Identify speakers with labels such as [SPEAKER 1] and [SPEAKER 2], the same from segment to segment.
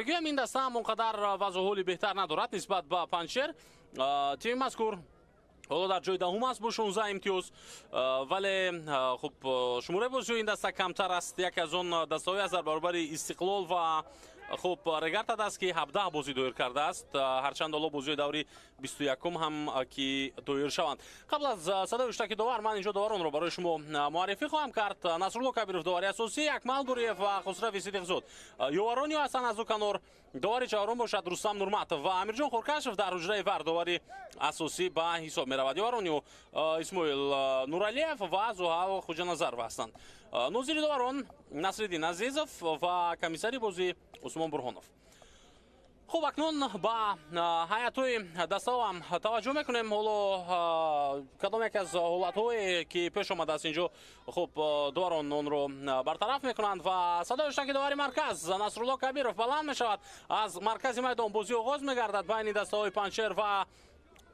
[SPEAKER 1] бигӯем, ин даста ҳам он қадар вазъу ҳоли беҳтар надорад нисбат ба Панҷшер. Тими мазкур ҳоло дар ҷои даҳум аст бо 16 имтиёз, вале хуб, шумораи бозиҳои ин даста камтар аст. Яке аз он дастаҳое аст дар баробари Истиқлол ва хуб Регартад аст, ки 17 бозӣ доир кардааст, ҳарчанд ҳоло бозиҳои даври 21-ум ҳам ки доир шаванд. Қабл аз садои ҳуштаки довар ман инҷо доваронро барои шумо муаррифӣ хоҳам кард. Насрулло Кабиров довари асосӣ, Акмал Буриев ва Хусрави Сидиқзод ёварони ҳастанд аз ду канор. Довари чаҳорум бошад Рустам Нурматов ва Амирҷон Хуркашев дар ҳуҷраи вар довари асосӣ ба ҳисоб меравад. Ёварони ӯ Исмоил Нуралиев ва Зуҳал Хуҷаназаров ҳастанд. Нозири доварон Насриддин Азизов ва комиссари бозӣ Усмон Бурҳонов. Хуб, акнун ба ҳайатҳои дастаҳо таваҷҷӯҳ мекунем. Ҳоло кадом яке аз ҳолатҳое ки пеш омадааст инҷо, хуб, доварон онро бартараф мекунанд ва садои ҳуштаки довари марказ Насрулло Кабиров баланд мешавад. Аз маркази майдон бозӣ оғоз мегардад байни дастаҳои Панҷшер ва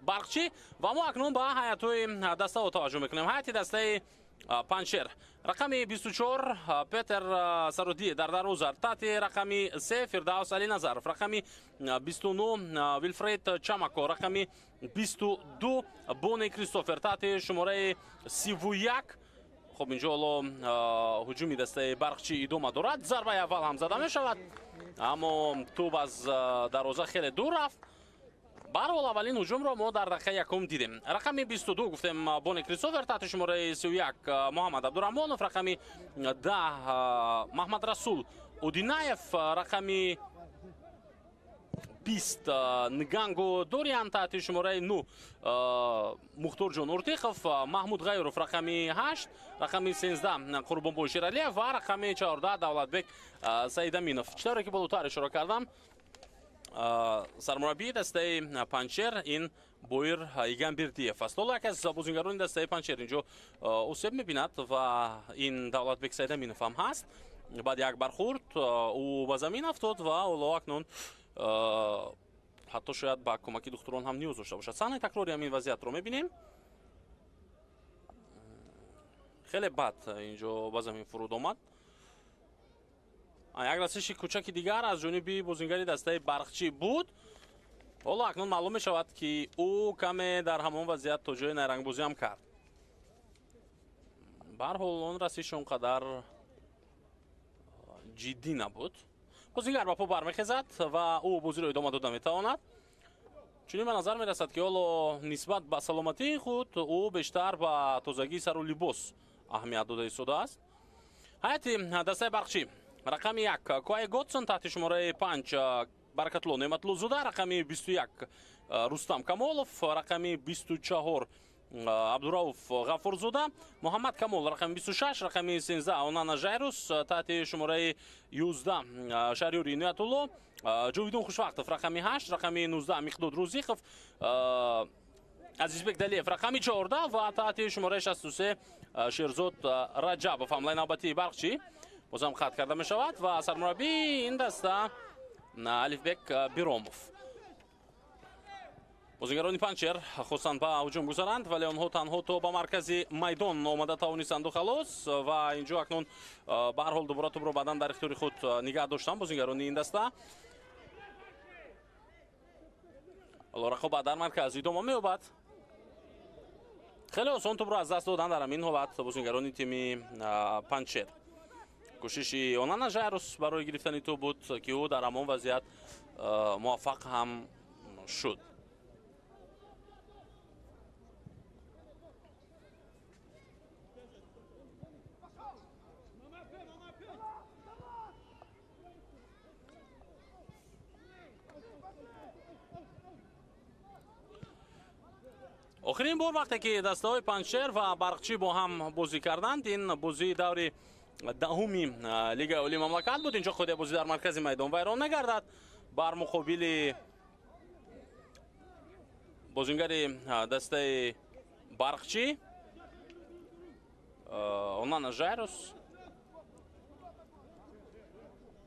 [SPEAKER 1] Барқчӣ ва мо акнун ба ҳайатҳои дастаҳо таваҷҷӯҳ мекунем. Ҳайати дастаи Панҷшер: рақами 24 Петер Сарудие дар дарвоза, таҳти рақами 3 Фирдавс Алиназаров, рақами 29 Вилфред Чамако, рақами 22 Бони Кристофер, таҳти шумораи 31. Хуб, инҷо ҳоло ҳуҷуми дастаи Барқчӣ идома дорад. Зарбаи аввал ҳам зада мешавад, аммо тӯб аз дарвоза хеле дур рафт. Баҳрҳол, аввалин ҳуҷумро мо дар дақиқаи якум дидем. Рақами 22 гуфтем Бони Кристофер, таҳти шумораи 31 Муҳаммад Абдураҳмонов, рақами 10 Маҳмад Расул Удинаев, рақами 20 Нганго Дориан, таҳти шумораи 9 Мухторҷон Уртиқов, Маҳмуд Ғайров рақами 8, рақами 13 Қурбонбой Шералиев ва рақами 14 Давлатбек Саидаминов. Чӣ тавре ки болотар ишора кардам, сармураббии дастаи Панҷшер ин Боир Игамбердиев аст. Ҳоло яке аз бозингарони дастаи Панҷшер инҷо осеб мебинад ва ин Давлатбек Саидаминов ҳам ҳаст. Баъд як бархӯрд ӯ ба замин афтод ва ҳоло акнун ҳатто шояд ба кӯмаки духтурон ҳам ниёз дошта бошад. Саҳнаи такрори ҳамин вазъиятро мебинем. Хеле бад инҷо ба замин фуруд омад. Як расиши кӯчаки дигар аз ҷониби бозингари дастаи Барқчӣ буд. Ҳоло акнун маълум мешавад, ки ӯ каме дар ҳамон вазъият то ҷои найрангбозӣ ҳам кард. Баҳрҳол, он расиш он қадар ҷиддӣ набуд. Бозингар ба по бармехезад ва ӯ бозиро идома дода метавонад. Чунин ба назар мерасад, ки ҳоло нисбат ба саломатии худ ӯ бештар ба тозагии сару либос аҳамият дода истодааст. Ҳайати дастаи Барқчӣ: рақами 1 Куай Готсон, таҳти шумораи 5 Баракатулло Неъматуллозода, рақами 21 Рустам Камолов, рақами 24 Абдурауф Ғафурзода, Муҳаммад Камол рақами 26, рақами 13 Онана Жайрус, таҳти шумораи 11 Шаҳриёри Иноятулло, Ҷовидон Хушвақтов рақами 8, рақами 19 Миқдод Рӯзиқов, Азизбек Далиев рақами 14 ва таҳти шумораи 63 Шерзод Раҷабов. Ҳамлаи навбатии Барқчӣ бозам қатъ карда мешавад ва сармураббии ин даста Алифбек Биромов. Бозингарони Панҷшер хостанд ба ҳуҷум гузаранд, вале онҳо танҳо то ба маркази майдон омада тавонистанду халос. Ва инҷо акнун ба ҳар ҳол дубора тӯбро баъдан дар ихтиёри худ нигаҳ доштанд бозингарони ин даста. Ҳоло рақобат дар марказ идома меёбад. Хеле осон тӯбро аз даст доданд дар ҳамин ҳолат бозингарони тими Панҷшер. Кӯшиши Онана Жайрус барои гирифтани тӯб буд, ки ӯ дар ҳамон вазъият муваффақ ҳам шуд. Охирин бор вақте ки дастаҳои Панҷшер ва Барқчӣ бо ҳам бозӣ карданд, ин бозии даври даҳуми Лигаи Олии мамлакат буд. Инҷо худи бозӣ дар маркази майдон вайрон мегардад. Бар муқобили бозингари дастаи Барқчӣ Онана Жайрус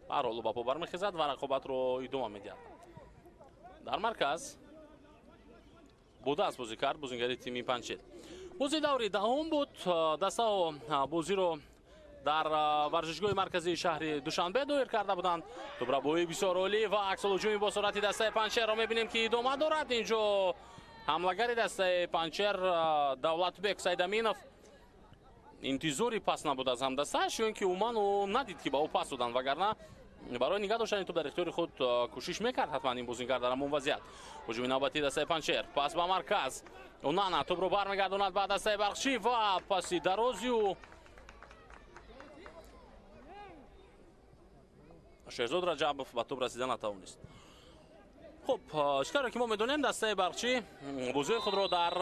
[SPEAKER 1] ҳарҳолу ба по бармехезад ва рақобатро идома медиҳад. Дар марказ бо даст бозӣ кард бозингари тими Панҷшер. Бозии даври даҳум буд. Дастаҳо бозиро Дар варзишгоҳи марказии шаҳри Душанбе доир карда буданд. Тӯбрабоии бисёр олӣ ва аксулҳуҷуми бо суръати дастаи Панҷшерро мебинем, ки идома дорад. Инҷо ҳамлагари дастаи Панҷшер Давлатбек Сайдаминов интизори пас набуд аз ҳамдастааш, ё ин ки умуман ӯ надид, ки ба ӯ пас доданд, вагарна барои нигаҳ доштани тӯб дар ихтиёри худ кӯшиш мекард ҳатман ин бозингар дар ҳамон вазъият. Ҳуҷуми навбатии дастаи Панҷшер, пас ба марказ, Онана тӯбро бармегардонад ба дастаи Барқчӣ ва паси дарози ӯ Шерзод Раҷабов ба тӯб расида натавонист. Хуб, чӣ тавре ки мо медонем, дастаи Барқчӣ бозиҳои худро дар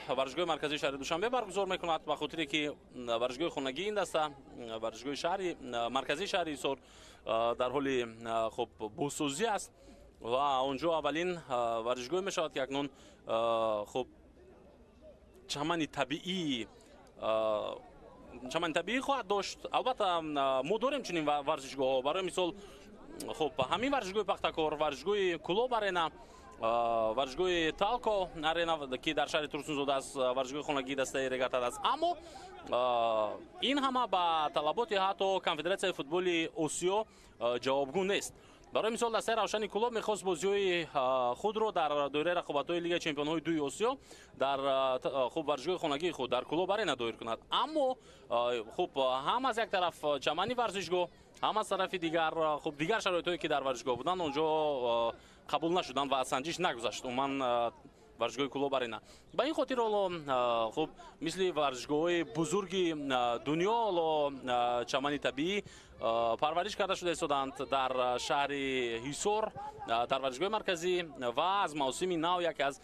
[SPEAKER 1] варзишгоҳи марказии шаҳри Душанбе баргузор мекунад, ба хотире ки варзишгоҳи хонагии ин даста, варзишгоҳи шаҳри марказии шаҳри Ҳисор дар ҳоли хуб бозсозӣ аст ва онҷо аввалин варзишгоҳе мешавад, ки акнун хуб чамани табиӣ хоҳад дошт. Албатта, мо дорем чунин варзишгоҳҳо, барои мисол хуб ҳамин варзишгоҳи Пахтакор, варзишгоҳи Кулоб Арена, варзишгоҳи Талко Арена, ки дар шаҳри Турсунзода аст, варзишгоҳи хонагии дастаи Регартад аст. Аммо ин ҳама ба талаботи ҳатто Конфедератсияи футболи Осиё ҷавобгӯ нест. Барои мисол, дастаи Равшани Кулоб мехост бозиҳои худро дар доираи рақобатҳои Лигаи чемпионҳои дуи Осиё дар хуб варзишгоҳи хонагии худ дар Кулоб Арена доир кунад. Аммо хуб ҳам аз як тараф чамани варзишгоҳ, ҳам аз тарафи дигар хуб дигар шароитҳое, ки дар варзишгоҳ буданд, онҷо қабул нашуданд ва санҷиш нагузашт умуман варзишгоҳи Кулоб Арена. Ба ин хотир ҳоло хуб мисли варзишгоҳҳои бузурги дунё ҳоло чамани табиӣ парвариш карда шуда истоданд дар шаҳри Ҳисор, дар варзишгоҳи марказӣ ва аз мавсими нав яке аз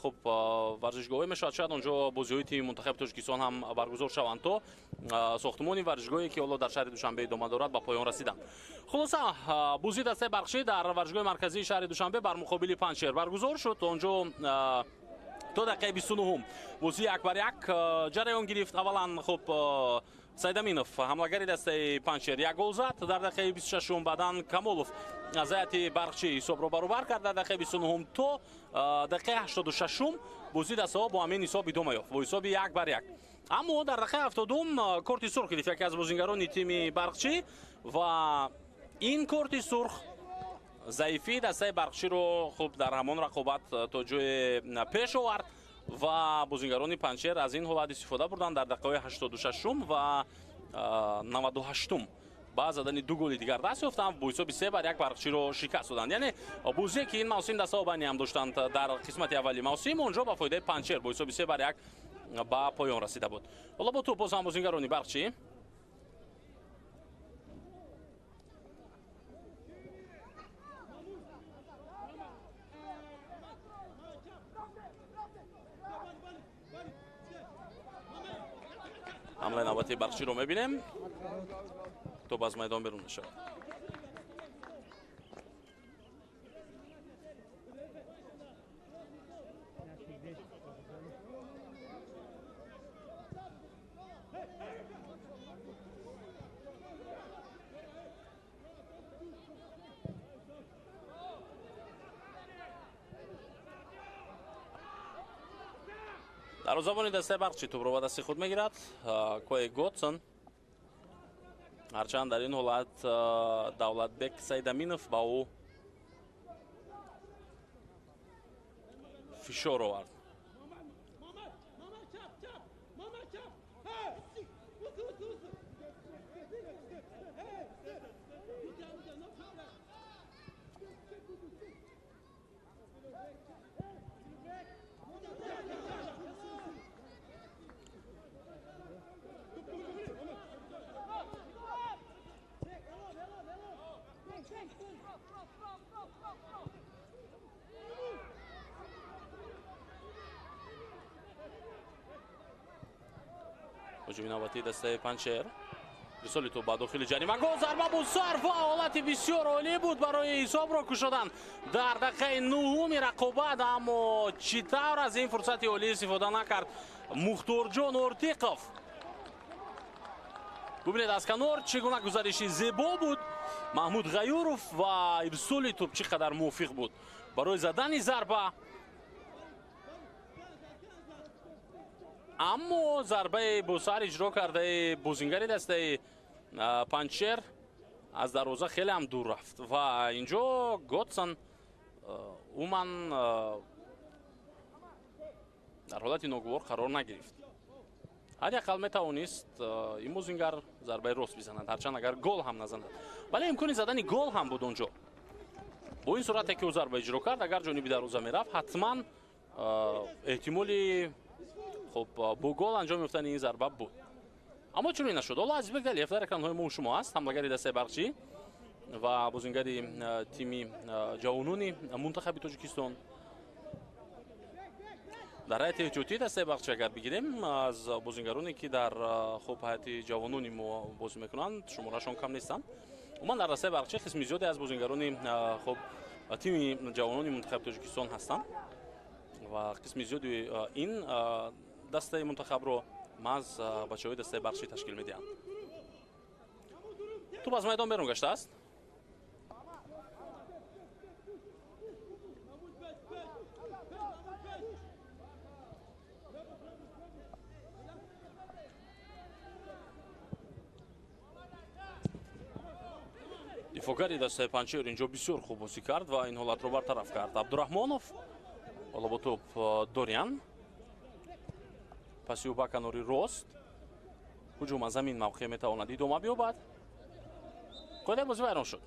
[SPEAKER 1] хуб варзишгоҳҳое мешавад, шояд онҷо бозиҳои тими мунтахаби Тоҷикистон ҳам баргузор шаванд, то сохтмони варзишгоҳе, ки ҳоло дар шаҳри Душанбе идома дорад, ба поён расиданд. Хулоса, бозии дастаи Барқчӣ дар варзишгоҳи марказии шаҳри Душанбе бар муқобили Панҷшер баргузор шуд. Онҷо то дақиқаи 29 бозии 1-1 ҷараён гирифт. Аввалан хуб Сайдаминов, ҳамлагари дастаи Панҷшер, як гол зад дар дақиқаи 26, баъдан Камолов аз ҳайати Барқчӣ ҳисобро баробар кард дар дақиқаи 29. То дақиқаи 86 бозии дастаҳо бо ҳамин ҳисоб идома ёфт, бо ҳисоби 1-1. Аммо дар дақиқаи 70 корти сурх гирифт яке аз бозингарони тими Барқчӣ ва ин корти сурх заифии дастаи Барқчиро хуб дар ҳамон рақобат то ҷое пеш овард ва бозингарони Панҷшер аз ин ҳолат истифода бурданд дар дақиқаҳои 86 ва 98 ба задани ду голи дигар даст ёфтанд, бо ҳисоби 3-1 Барқчиро шикаст доданд. Яъне бозие, ки ин мавсим дастаҳо байни ҳам доштанд дар қисмати аввали мавсим, онҷо ба фоидаи Панҷшер бо ҳисоби 3-1 ба поён расида буд. Ҳоло бо тӯб боз ҳам бозингарони Барқчӣ. Ҳамлаи навбатии Барқчиро мебинем, тӯб аз майдон берун мешавад. Дарвозабони дастаи Барқчӣ тӯбро ба дасти худ мегирад, Кои Готсон. Ҳарчанд дар ин ҳолат Давлатбек Сайдаминов ба ӯ фишор овард. Ҳуҷуми навбатии дастаи Панҷшер, ирсоли тӯб ба дохили ҷаримагоҳ, зарба бо сар ва ҳолати бисёр олӣ буд барои ҳисобро кушодан дар дақиқаи нуҳуми рақобат, аммо чӣ тавр аз ин фурсати олӣ истифода накард Мухторҷон Ортиқов. Бубинед, аз канор чӣ гуна гузариши зебо буд Маҳмуд Ғаюров ва ирсоли тӯб чӣ қадар мувофиқ буд барои задани зарба. Аммо зарбаи бо сар иҷро кардаи бозингари дастаи Панҷшер аз дарвоза хеле ҳам дур рафт ва инҷо Готсон умуман дар ҳолати ногувор қарор нагирифт. Ҳадди ақал метавонист ин бозингар зарбаи рост бизанад, ҳарчанд агар гол ҳам назанад, вале имкони задани гол ҳам буд онҷо. Бо ин суръате ки ӯ зарба иҷро кард, агар ҷониби дарвоза мерафт, ҳатман эҳтимоли хуб бо гол анҷом ёфтани ин зарба буд. Аммо чунин нашуд. Ҳоло Азизбек Далиев дар экранҳои мо шумо аст, ҳамлагари дастаи Барқчӣ ва бозингари тими ҷавонони мунтахаби Тоҷикистон. Дар ҳайати эҳтиётии дастаи Барқчӣ агар бигирем, аз бозингароне ки дар хуб ҳайати ҷавонони мо бозӣ мекунанд, шуморашон кам нестанд. Умуман дар дастаи Барқчӣ қисми зиёде аз бозингарони хуб тими ҷавонони мунтахаби Тоҷикистон ҳастанд ва қисми зиёди ин дастаи мунтахабро маҳз бачаҳои дастаи Барқчӣ ташкил медиҳанд. Туп аз майдон берун гаштааст. Дифоъгари дастаи Панҷшер инҷо бисёр хуб бозӣ кард ва ин ҳолатро бартараф кард. Абдураҳмонов ҳоло бо топ Дориан, паси ӯ ба канори рост, ҳуҷум аз замин мавқеъ метавонад идома биёбад. Қоидаи бозӣ вайрон шуд.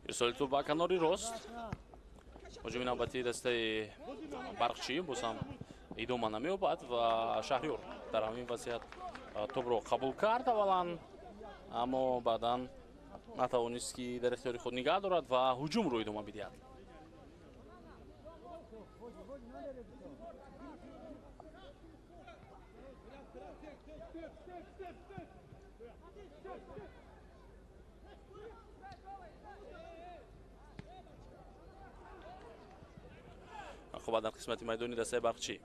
[SPEAKER 1] Ирсоли туп ба канори рост. Ҳуҷуми навбатии дастаи Барқчӣ боз ҳам идома намеёбад ва Шаҳриёр дар ҳамин вазъият топро қабул кард аввалан, аммо баъдан натавонист ки дар ихтиёри худ нигаҳ дорад ва ҳуҷумро идома бидиҳад. Хуб, дар қисмати майдони дастаи Барқчӣ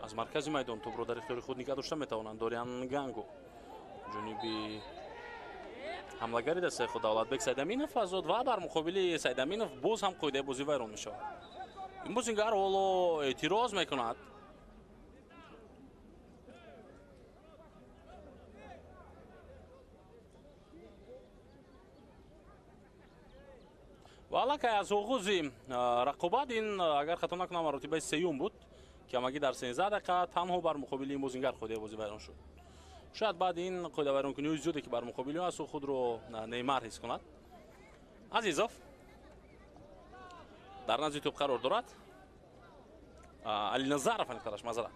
[SPEAKER 1] аз маркази майдон топро дар ихтиёри худ нигаҳ дошта метавонанд. Дориан Ганго ҷониби ҳамлагари дастаи худ Давлатбек Сайдаминов азод ва бар муқобили Сайдаминов боз ҳам қоидаи бозӣ вайрон мешавад. Ин бозингар ҳоло эътироз мекунад. Ва аллакай аз оғози рақобат ин, агар хато накунам, маротибаи сеюм буд ки ҳамагӣ дар 13 дақиқа танҳо бар муқобили ин бозингар қоидаи бозӣ вайрон шуд. Шояд баъди ин қоидавайронкуниҳои зиёде ки бар муқобили ӯ аст, ӯ худро Неймар ҳис кунад. Азизов дар назди тӯб қарор дорад. Алиназаров аниқтараш, мазара.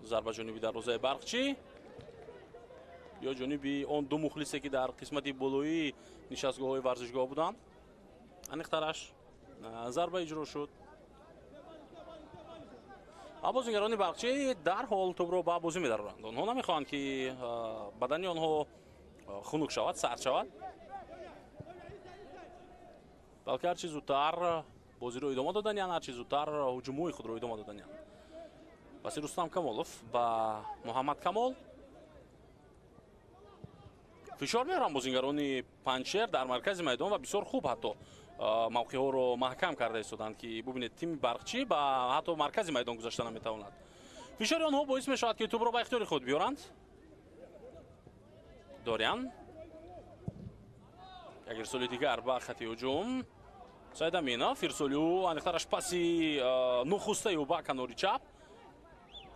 [SPEAKER 1] Зарба ҷониби дарвозаи Барқчӣ ё ҷониби он ду мухлисе ки дар қисмати болоии нишастгоҳҳои варзишгоҳ буданд. Аниқтараш зарба иҷро шуд. Бозингарони Барқчӣ дарҳол тӯбро ба бозӣ медароранд. Онҳо намехоҳанд ки бадани онҳо хунук шавад, сард шавад, балки ҳарчи зудтар бозиро идома доданианд, ҳарчи зудтар ҳуҷумҳои худро идома доданианд. Паси Рустам Камолов ба Муҳаммад Камол фишор меоранд бозингарони Панҷшер дар маркази майдон ва бисёр хуб ҳатто мавқеъҳоро маҳкам карда истоданд ки бубинед тими Барқчӣ ба ҳатто маркази майдон гузашта наметавонад. Фишори онҳо боис мешавад ки тӯбро ба ихтиёри худ биёранд. Дориан як ирсоли дигар ба хати ҳуҷум. Сайдаминов ирсоли ӯ аниқтараш паси нухустаи ӯ ба канори чап.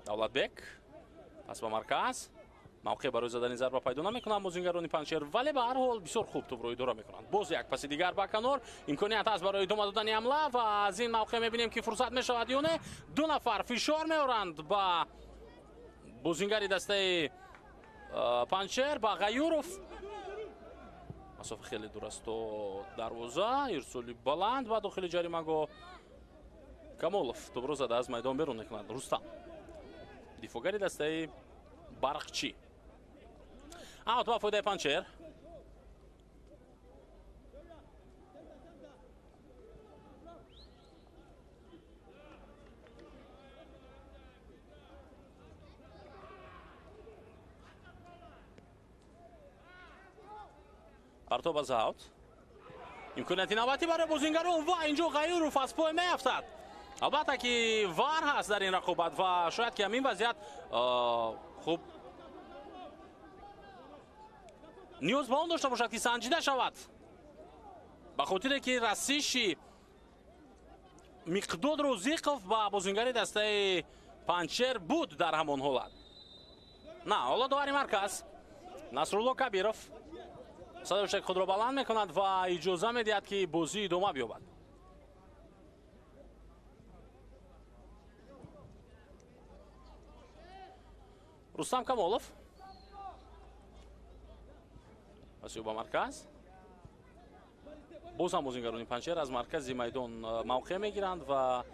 [SPEAKER 1] Давлатбек пас ба марказ. Мавқеъ барои задани зарба пайдо намекунанд бозингарони Панҷшер, вале ба ҳар ҳол бисёр хуб тӯбро идора мекунанд. Боз як паси дигар ба канор, имконият аст барои идома додани ҳамла ва аз ин мавқеъ мебинем ки фурсат мешавад ё не. Ду нафар фишор меоранд ба бозингари дастаи Панҷшер, ба Ғаюров. Масофа хеле дур аст то дарвоза. Ирсоли баланд ба дохили ҷаримагоҳ. Камолов тӯбро зада аз майдон берун мекунад. Рустам, дифоъгари дастаи Барқчӣ. Аут ба фоидаи Панҷшер. Партоб аз аут. Имконияти навбатӣ барои бозингарон ва инҷо Ғаюров аз пой меафтад. Албатта ки вар ҳаст дар ин рақобат ва шояд ки ҳамин вазъият хуб ниёз ба он дошта бошад ки санҷида шавад, ба хотире ки расиши Миқдод Розиқов ба бозингари дастаи Панҷшер буд дар ҳамон ҳолат. На, ҳоло довари марказ Насрулло Кабиров садои худро баланд мекунад ва иҷоза медиҳад ки бозӣ идома биёбад. Рустам Камолов пасиё ба марказ. Боз ҳам бозингарони Панҷшер аз маркази майдон мавқеъ мегиранд ва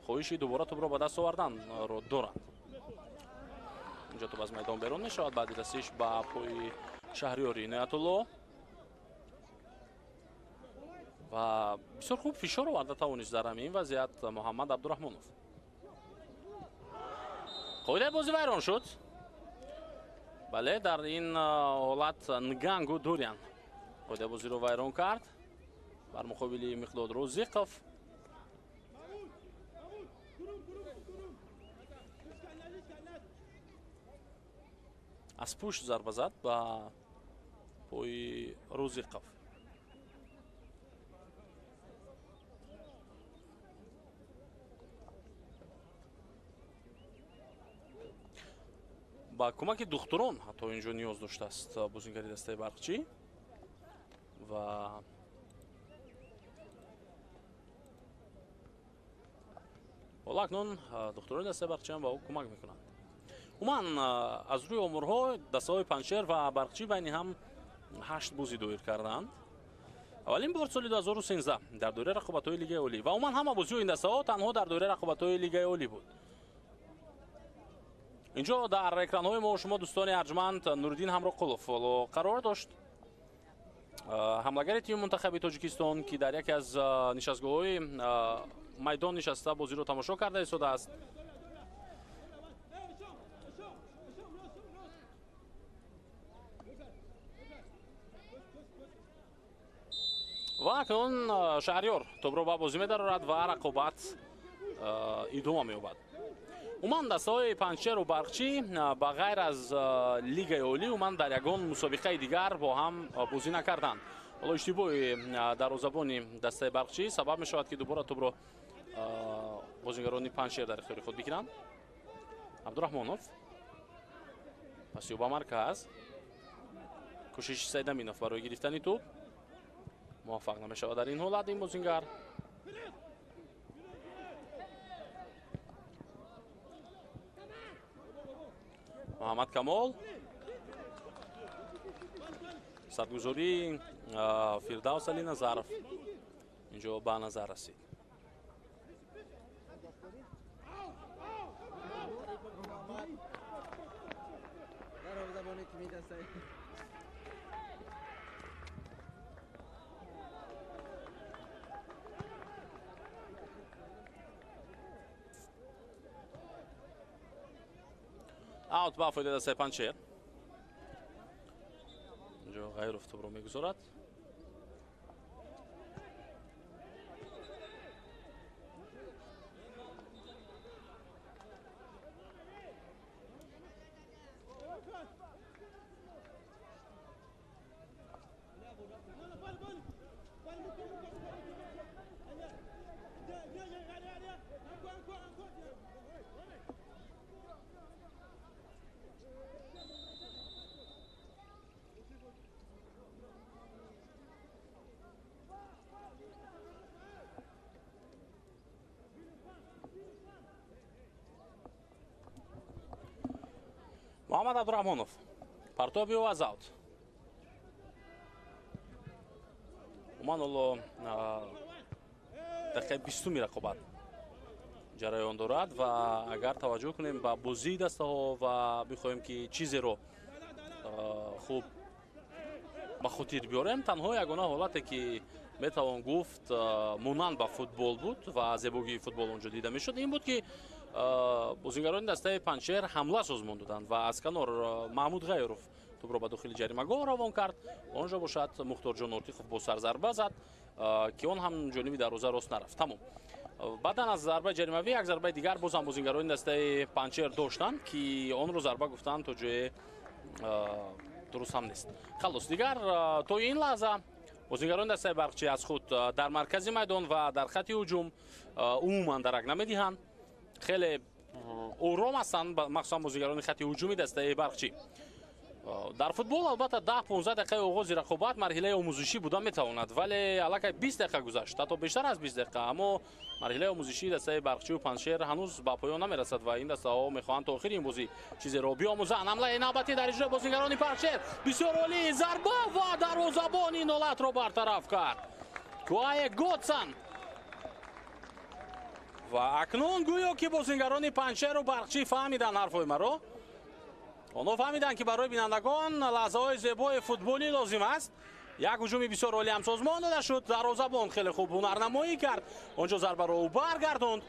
[SPEAKER 1] хоҳиши дубора тӯбро ба даст оварданро доранд. Инҷо тӯб аз майдон берун мешавад баъди расиш ба пои Шаҳриёри Иноятулло ва бисёр хуб фишор оварда тавонист дар ҳамин вазъият Муҳаммад Абдураҳмонов. Қоидаи бозӣ вайрон шуд. Бале, дар ин ҳолат Нгангу Дуриан қоидаи бозиро вайрон кард бар муқобили Миқдод Розиқов. Аз пушт зарба зад ба пои Розиқов. Ба кӯмаки духтурон ҳатто инҷо ниёз доштааст бозингари дастаи Барқчӣ ва ҳоло акнун духтурони дастаи Барқчӣ ҳам ба ӯ кӯмак мекунанд. Умуман аз рӯи оморҳо дастаҳои Панҷшер ва Барқчӣ байни ҳам 8 бозӣ доир карданд. Аввалин бор соли 2013 дар доираи рақобатҳои Лигаи Олӣ ва умуман ҳама бозиҳои ин дастаҳо танҳо дар доираи рақобатҳои Лигаи Олӣ буд. Инҷо дар экранҳои мо шумо дӯстони арҷманд Нуриддин Ҳамроқулов ҳоло қарор дошт, ҳамлагари тими мунтахаби Тоҷикистон, ки дар яке аз нишастгоҳҳои майдон нишаста бозиро тамошо карда истодааст. Ва акнун Шаҳриёр тӯбро ба бозӣ медарорад ва рақобат идома меёбад. Умуман дастаҳои Панҷшеру Барқчӣ ба ғайр аз Лигаи Олӣ умуман дар ягон мусобиқаи дигар бо ҳам бозӣ накарданд. Ҳоло иштибоҳи дарвозабони дастаи Барқчӣ сабаб мешавад ки дубора тӯбро бозингарони Панҷшер дар ихтиёри худ бигиранд. Абдураҳмонов пасиё ба марказ. Кӯшиши Сайдаминов барои гирифтани тӯб муваффақ намешавад дар ин ҳолат ин бозингар. Муҳаммад Камол садгузории Фирдавс Алиназаров инҷо ба назар расид. Аут ба фоидаи дастаи Панҷшер. Инҷо Ғайров тӯбро мегузорад. Муҳаммад Абдураҳмонов партоби ӯ аз аут. Умуман ҳоло дақиқаи 20-уми рақобат ҷараён дорад ва агар таваҷҷӯҳ кунем ба бозии дастаҳо ва бихоҳем ки чизеро хуб ба хотир биёрем, танҳо ягона ҳолате ки метавон гуфт монанд ба футбол буд ва зебогии футбол онҷо дида мешуд, ин буд ки бозингарони дастаи Панҷшер ҳамла созмон доданд ва аз канор Маҳмуд Ғайров тӯбро ба дохили ҷаримагоҳ равон кард. Он ҷо бошад Мухторҷон Ортиқов бо сарзарба зад, ки он ҳам ҷониби дарвоза рост нарафт. Тамом. Баъдан аз зарбаи ҷаримавӣ як зарбаи дигар боз ҳам бозингарони дастаи Панҷшер доштанд, ки онро зарба гуфтанд то ҷое дуруст ҳам нест. Халос, дигар то ин лаҳза бозингарони дастаи Барқчӣ аз худ дар маркази майдон ва дар хати ҳуҷум умуман дарак намедиҳанд. Хеле ором ҳастанд, махсусан бозингарони хати ҳуҷуми дастаи Барқчӣ. Дар футбол албатта 10-15 дақиқаи оғози рақобат марҳилаи омӯзишӣ буда метавонад, вале аллакай 20 дақиқа гузашт, ҳатто бештар аз 20 дақиқа, аммо марҳилаи омӯзишии дастаи Барқчию Панҷшер ҳанӯз ба поён намерасад ва ин дастаҳо мехоҳанд то охири ин бозӣ чизеро биомӯзанд. Ҳамлаи навбатӣ дар иҷрои бозингарони Панҷшер, бисёр олӣ зарба ва дарвозабон ин ҳолатро бартараф кард. Куае Готсан. Ва акнун гӯё ки бозингарони Панҷшеру Барқчӣ фаҳмиданд ҳарфҳои маро. Онҳо фаҳмиданд, ки барои бинандагон лаҳзаҳои зебои футболӣ лозим аст. Як ҳуҷуми бисёр олӣ ҳам созмон дода шуд. Дарвозабон хеле хуб ҳунарнамоӣ кард. Он ҷо зарбаро ӯ баргардонд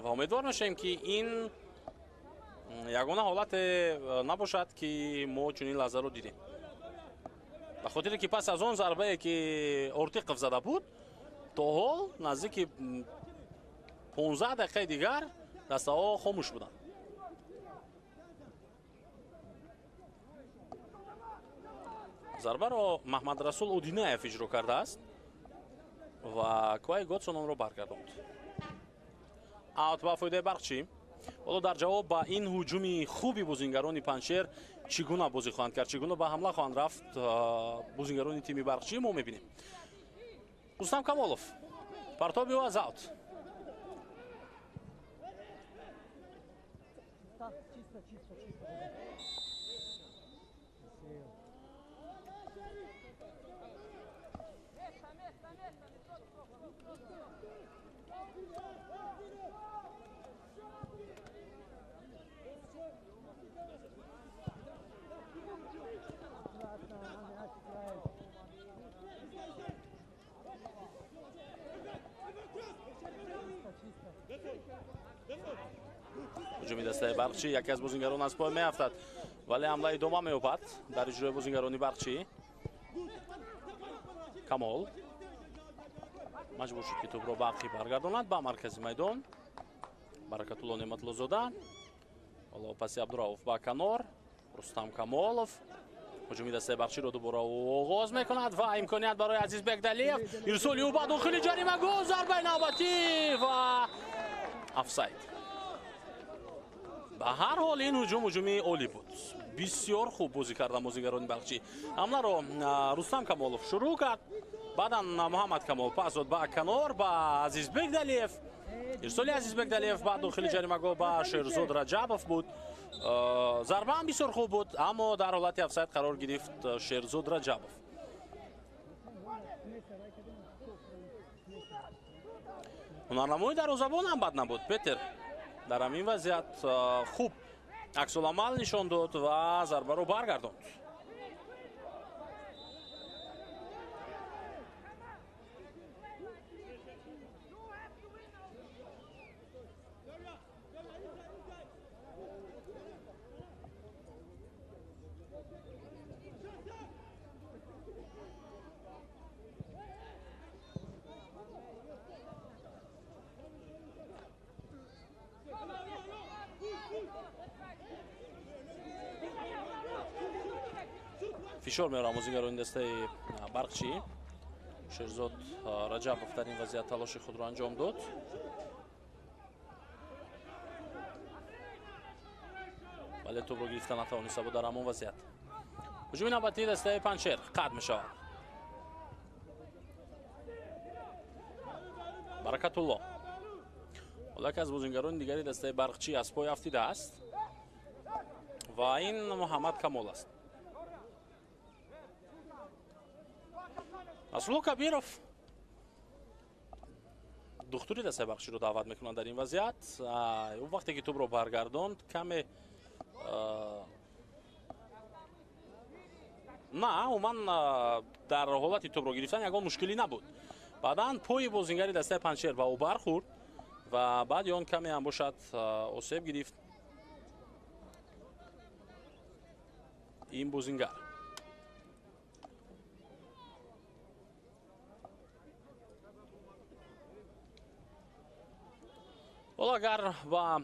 [SPEAKER 1] ва умедвор мешавем, ки ин ягона ҳолате набошад, ки мо чунин лаҳзаро дидем. Ба хотире ки пас аз он зарбае ки Ортиқов зада буд, то ҳол наздики 15 дақиқаи дигар дастаҳо хомӯш буданд. Зарбаро Маҳмадрасул Удинаев иҷро кардааст ва Куай Готсон онро баргардонд. Аут ба фоидаи Барқчӣ. Ҳоло дар ҷавоб ба ин ҳуҷуми хуби бозингарони Панҷшер чӣ гуна бозӣ хоҳанд кард, чӣ гуна ба ҳамла хоҳанд рафт бозингарони тими Барқчӣ мо мебинем. Рустам Камолов партоби ӯ аз аут. Ҳуҷуми дастаи Барқчӣ, яке аз бозингарон аз пой меафтад, вале ҳамла идома меёбад дар иҷрои бозингарони Барқчӣ. Камол маҷбур шуд, ки тӯбро ба ақиб баргардонад ба маркази майдон. Баракатулло Неъматллозода, ҳоло паси Абдурауф ба канор. Рустам Камолов ҳуҷуми дастаи Барқчиро дубора оғоз мекунад ва имконият барои Азизбек Далиев. Ирсоли ӯ ба дохили ҷаримагоҳ, зарбаи навбатӣ ва офсайд. Ба ҳар ҳол ин ҳуҷум ҳуҷуми олӣ буд. Бисёр хуб бозӣ карданд бозигарони Барқчӣ. Ҳамларо Рустам Камолов шурӯъ кард, баъдан Муҳаммад Камол пас дод ба канор ба Азизбек Далиев. Ирсоли Азизбек Далиев ба дохили ҷаримагоҳ ба Шерзод Раҷабов буд. Зарба ҳам бисёр хуб буд, аммо дар ҳолати офсайд қарор гирифт Шерзод Раҷабов. Ҳунарнамои дарвозабон ҳам бад набуд. Петер дар ҳамин вазъият хуб аксуламал нишон дод ва зарбаро баргардонд. Фишор меорам бозигарони дастаи Барқчӣ. Шерзод Раҷабов дар ин вазъият талоши худро анҷом дод. Вале тӯбро гирифта натавониста буд дар ҳамон вазъият. Ҳуҷуми навбатии дастаи Панҷшер қатъ мешавад. Баракатулло. Ҳоло яке аз бозингарони дигари дастаи Барқчӣ аз пой афтидааст ва ин Муҳаммад Камол аст. Насрулло Кабиров духтури дастаи Барқчиро даъват мекунанд дар ин вазъият. Ӯ вақте ки тӯбро баргардонд, каме на, умуман дар ҳолати тӯбро гирифтан ягон мушкилӣ набуд. Баъдан пои бозингари дастаи Панҷшер ба ӯ бархӯрд ва баъди он каме ҳам бошад осеб гирифт ин бозингар. Ҳоло агар ба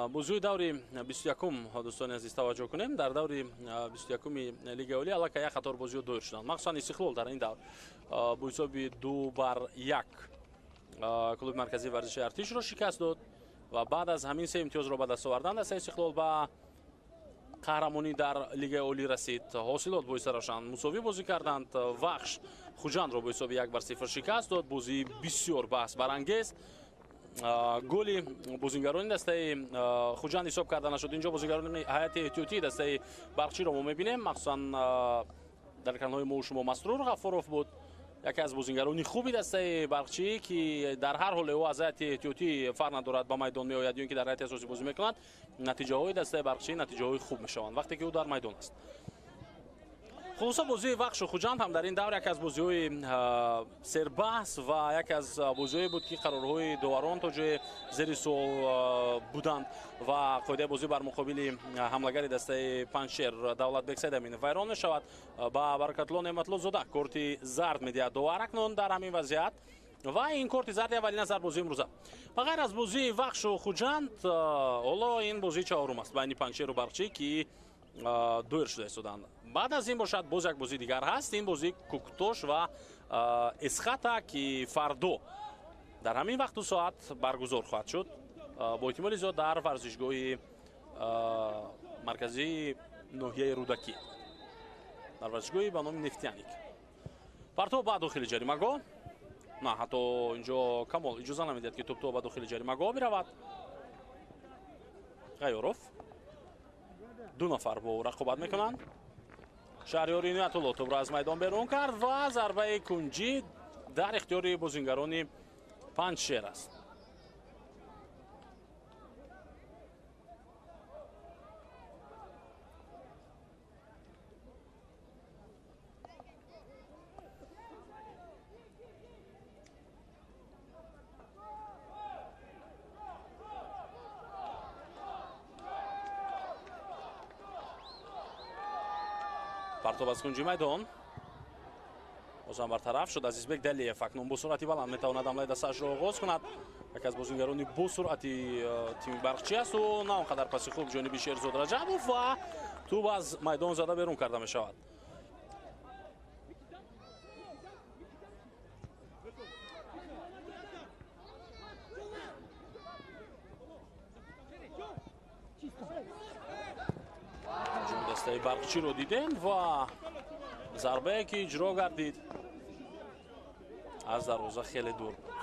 [SPEAKER 1] бозиҳои даври 21-ум, дӯстони азиз, таваҷҷӯҳ кунем, дар даври 21-уми Лигаи Олӣ аллакай як қатор бозиҳо доир шуданд. Махсусан Истиқлол дар ин давр бо ҳисоби 2-1 клуби марказии варзиши Артишро шикаст дод ва баъд аз ҳамин се имтиёзро ба даст овардан дастаи Истиқлол ба қаҳрамонӣ дар Лигаи Олӣ расид. Ҳосилот бо ҳисса мусовӣ бозӣ карданд. Вахш Хуҷандро бо ҳисоби 1-0 шикаст дод. Бозии бисёр баҳсбарангез. Голи бозингарони дастаи Хуҷанд ҳисоб карда нашуд. Инҷо бозингарони ҳайати эҳтиётии дастаи Барқчиро мо мебинем. Махсусан дар экранҳои мо шумо Масрур Ғафуров буд, яке аз бозингарони хуби дастаи Барқчӣ, ки дар ҳар ҳоле ӯ аз ҳайати эҳтиётӣ фарқ надорад ба майдон меояд ё ин ки дар ҳайати асосӣ бозӣ мекунад. Натиҷаҳои дастаи Барқчӣ натиҷаҳои хуб мешаванд вақте ки ӯ дар майдон аст. Хулоса, бозии Вахшу Хуҷанд ҳам дар ин давр яке аз бозиҳои сербаҳс ва яке аз бозиҳое буд, ки қарорҳои доварон то ҷое зери суол буданд ва қоидаи бозӣ бар муқобили ҳамлагари дастаи Панҷшер Давлатбек Сайдаминов вайрон мешавад. Ба Баракатулло Неъматллозода корти зард медиҳад довар акнун дар ҳамин вазъият ва ин корти зарди аввалин аз дар бозии имрӯза. Ба ғайр аз бозии Вахшу Хуҷанд, ҳоло ин бозии чаҳорум аст байни Панҷшеру Барқчӣ, ки доир шуда истоданд. Баъд аз ин бошад боз як бозии дигар ҳаст. Ин бозии Куктош ва Эсхата, ки фардо дар ҳамин вақту соат баргузор хоҳад шуд, бо эҳтимоли зиёд дар варзишгоҳи марказии ноҳияи Рӯдакӣ, дар варзишгоҳи ба номи Нефтяник. Партов ба дохили ҷаримагоҳ. На, ҳатто инҷо Камол иҷоза намедиҳад, ки тӯб ба дохили ҷаримагоҳ биравад. Ғайёров, ду нафар бо ӯ рақобат мекунанд. Шаҳриёр Иноятулло тӯбро аз майдон берун кард ва зарбаи кунҷӣ дар ихтиёри бозингарони Панҷшер аст. Партов аз кунҷи майдон бозам бартараф шуд. Азизбек Далиев акнун бо суръати баланд метавонад ҳамлаи дастаашро оғоз кунад. Яке аз бозингарони бо суръати тими Барқчӣ аст. Ӯ на он қадар паси хуб ҷониби Шерзод Раҷабов ва тӯб аз майдон зада берун карда мешавад. Дастаи Барқчиро дидем ва зарбае ки иҷро гардид аз дарвоза хеле дур буд.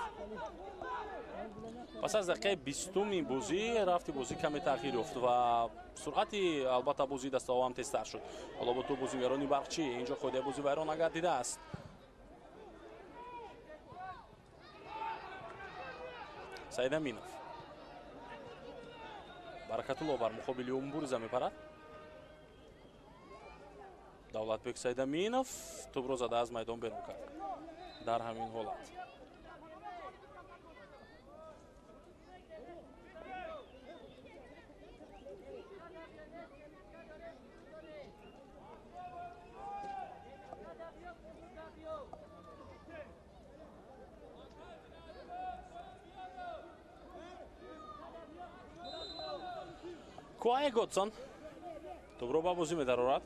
[SPEAKER 1] Пас аз дақиқаи 20-уми бозӣ рафти бозӣ каме таъхир ёфт ва суръати албатта бозии дастаҳо ҳам тезтар шуд. Ҳоло бо тӯб бозингарони Барқчӣ инҷо қоидаи бозӣ вайрон нагардидааст. Саидаминов, Баракатулло бар муқобили ӯ мубориза мепарад. Давлатбек Сайдаминов тӯбро зада аз майдон берун кард дар ҳамин ҳолат. Куае Готсон тӯбро ба бозӣ медарорад.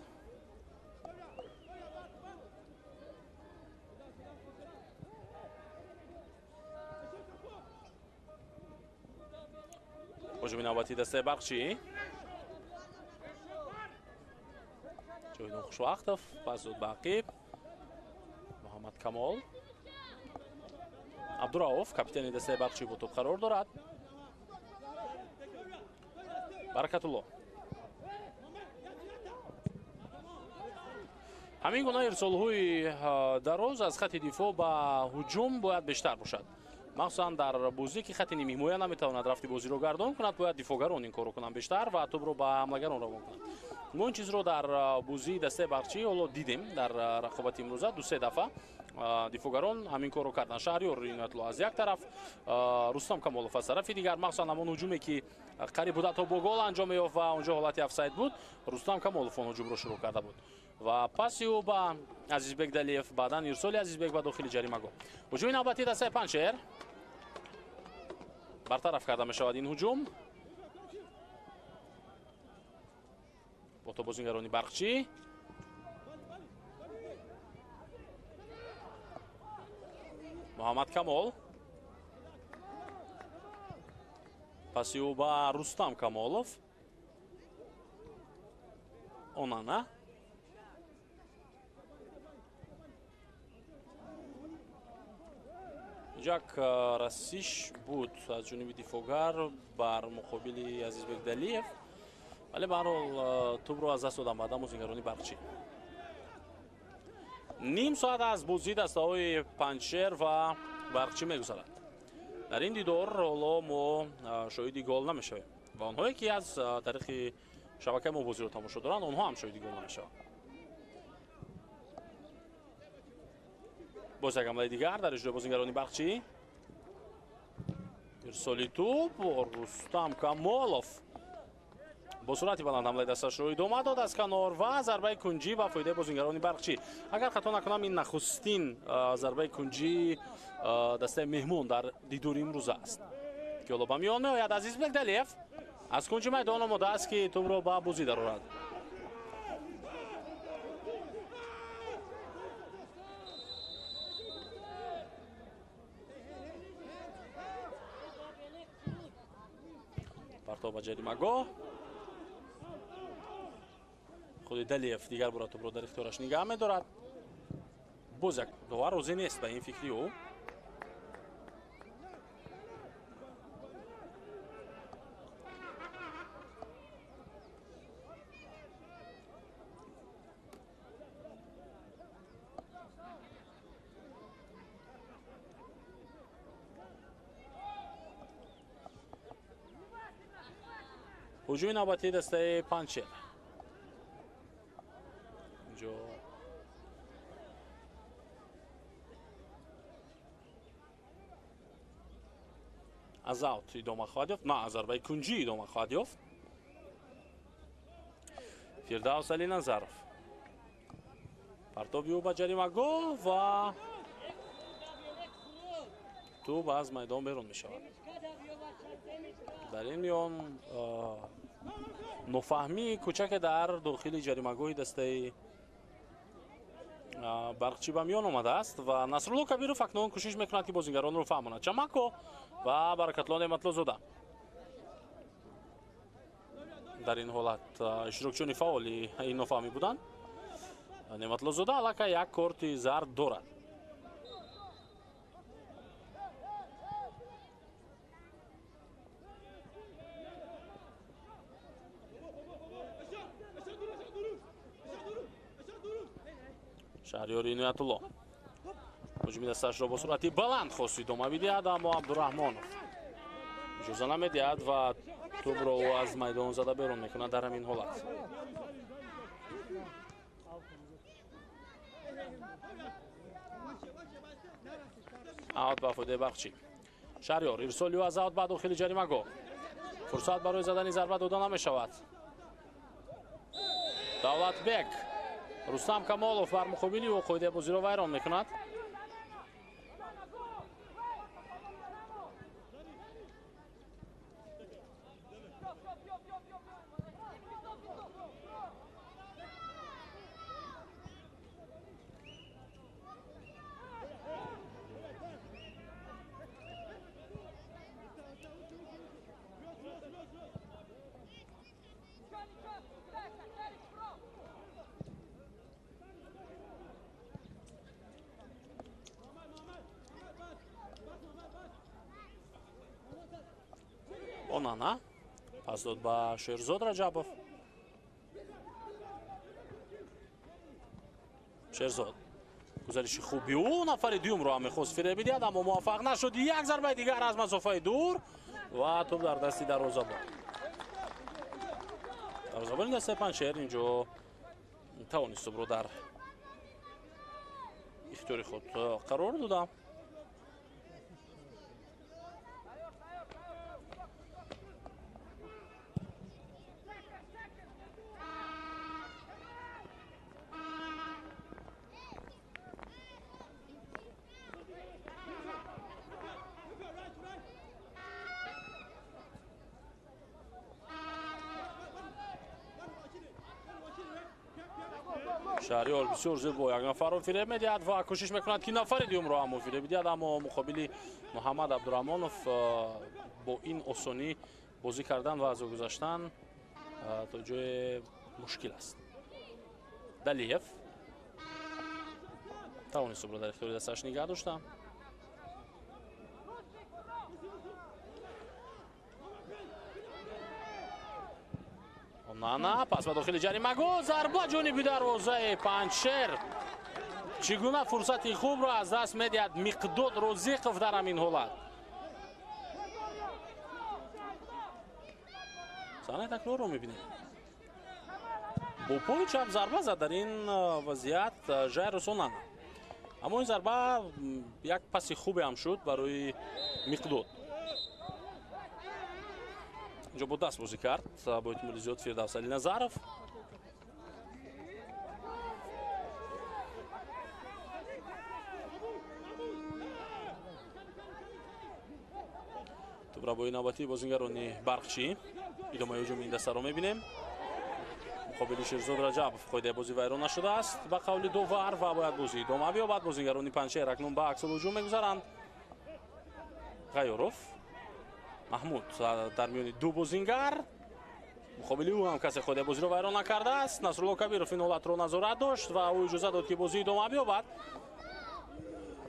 [SPEAKER 1] ҳуҷуми навбатии дастаи Барқчӣ. Ҷовидон Хушвақтов пас дод ба ақиб. Муҳаммад Камол. Абдурауф, капитани дастаи Барқчӣ, бо тӯб қарор дорад. Баракатулло. Ҳамин гуна ирсолҳои дароз аз хати дифоъ ба ҳуҷум бояд бештар бошад. Махсусан дар бозӣ ки хати нимҳимоя наметавонад рафти бозиро гардон кунад, бояд дифоъгарон ин корро кунанд бештар ва тӯбро ба ҳамлагарон равон кунанд. Мо ин чизро дар бозии дастаи Барқчӣ ҳоло дидем дар рақобати имрӯза ду-се дафъа дифоъгарон ҳамин корро карданд. Шаҳриёр Иноятулло аз як тараф, Рустам Камолов аз тарафи дигар. Махсусан ҳамон ҳуҷуме ки қариб буда то бо гол анҷом меёфт ва онҷо ҳолати офсайд буд, Рустам Камолов он ҳуҷумро шурӯъ карда буд ва паси ӯ ба Азизбек Далиев, баъдан ирсоли Азизбек ба дохили ҷаримагоҳ. Ҳуҷуми навбатии дастаи Панҷшер бартараф карда мешавад ин ҳуҷум бо тобозингарони Барқчӣ. Муҳаммад Камол, паси ӯ ба Рустам Камолов. Онана як расиш буд аз ҷониби дифоъгар бар муқобили Азизбек Далиев, вале ба ҳар ҳол тӯбро аз даст доданд баъдан бозингарони Барқчӣ. Ним соат аз бозии дастаҳои Панҷшер ва Барқчӣ мегузарад. Дар ин дидор ҳоло мо шоҳиди гол намешавем ва онҳое ки аз тариқи шабакаи мо бозиро тамошо доранд, онҳо ҳам шоҳиди гол намешаванд. Боз як ҳамлаи дигар дар иҷрои бозингарони Барқчӣ. Ирсоли тӯб, Рустам Камолов бо суръати баланд ҳамлаи дасташро идома дод аз канор ва зарбаи кунҷӣ ба фоидаи бозингарони Барқчӣ. Агар хато накунам, ин нахустин зарбаи кунҷии дастаи меҳмон дар дидори имрӯза аст ки ҳоло ба миён меояд. Азизбек Далиев аз кунҷи майдон омода аст ки тӯбро ба бозӣ дарорад. Партов ба ҷаримагоҳ. Худи Далиев дигар бора тӯбро дар ихтиёраш нигаҳ медорад. Боз як довар розӣ нест ба ин фикри ӯ. Ҳуҷуми навбатии дастаи Панҷшер. Инҷо аз аут идома хоҳад ёфт, на аз зарбаи кунҷӣ идома хоҳад ёфт. Фирдавс Алиназаров партоби ӯ ба ҷаримагоҳ ва тӯб аз майдон берун мешавад. Дар ин миён нофаҳмии кӯчаке дар дохили ҷаримагоҳи дастаи Барқчӣ ба миён омадааст ва Насрулло Кабиров акнун кӯшиш мекунад ки бозингаронро фаҳмонад. Чамако ва Баракатло Неъматлозода дар ин ҳолат иштирокчиёни фаъоли ин нофаҳмӣ буданд. Неъматлозода аллакай як корти зард дорад. Шаҳриёри Иноятулло ҳуҷуми дасташро бо суръати баланд хост идома бидиҳад, аммо Абдураҳмонов иҷоза намедиҳад ва тӯбро ӯ аз майдон зада берун мекунад дар ҳамин ҳолат. Аут ба фоидаи Барқчӣ. Шаҳриёр ирсоли ӯ аз аут ба дохили ҷаримагоҳ. Фурсат барои задани зарба дода намешавад. Давлатбек Рустам Камолов бар муқобили ӯ қоидаи бозиро вайрон мекунад. Онана Пас дод ба Шерзод Раҷабов. Шерзод гузариши хуби ӯ нафари дуюмро ҳам мехост фиреб бидиҳад, аммо муваффақ нашуд. Як зарбаи дигар аз масофаи дур ва тӯб дар дасти дарвозабон. Дарвозабони дастаи Панҷшер инҷо тавонист тӯбро дар ихтиёри худ қарор дода. Шаҳриёр бисёр зебо як нафарро фиреб медиҳад ва кӯшиш мекунад, ки нафари дуюмро ҳам фиреб бидиҳад, аммо муқобили Муҳаммад Абдураҳмонов бо ин осонӣ бозӣ кардан ва аз ӯ гузаштан то ҷое мушкил аст. Далиев тавонист тӯбро дар ихтиёри дасташ нигаҳ дошта. Нана пас ба дохили ҷаримагоҳ, зарба ҷониби дарвозаи Панҷшер. Чӣ гуна фурсати хубро аз даст медиҳад Миқдод Розиқов дар ҳамин ҳолат. Саҳнаи такрорро мебинем. Бо пои чап зарба зад дар ин вазъият Жайрус Онана. Аммо ин зарба як паси хубе ҳам шуд барои Миқдод. Инҷо бо даст бозӣ кард бо эҳтимоли зиёд Фирдавс Алиназаров. Тӯбрабои навбатии бозингарони Барқчӣ. Идомаи ҳуҷуми ин дастаро мебинем. Муқобили Шерзод Раҷабов қоидаи бозӣ вайрон нашудааст ба қавли довар ва бояд бозӣ идома биёбад. Бозингарони Панҷшер акнун ба аксулҳуҷум мегузаранд. Ғайёров Маҳмуд дар миёни ду бозингар, муқобили ӯ ҳам касе қоидаи бозиро вайрон накардааст. Насрулло Кабиров ин ҳолатро назорат дошт ва ӯ иҷоза дод, ки бозӣ идома биёбад.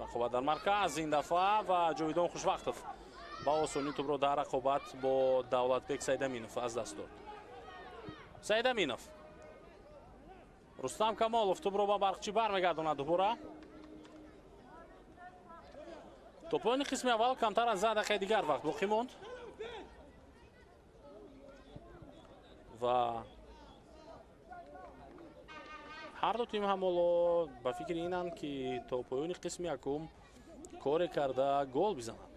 [SPEAKER 1] Рақобат дар марказ ин дафъа ва Ҷовидон Хушвақтов ба осонӣ тӯбро дар рақобат бо Давлатбек Сайдаминов аз даст дод. Сайдаминов, Рустам Камолов тӯбро ба Барқчӣ бармегардонад дубора. То поёни қисми аввал камтар аз 10 дақиқаи дигар вақт боқӣ монд ва ҳар ду тим ҳам ҳоло ба фикри инанд, ки то поёни қисми якум коре карда гол бизананд.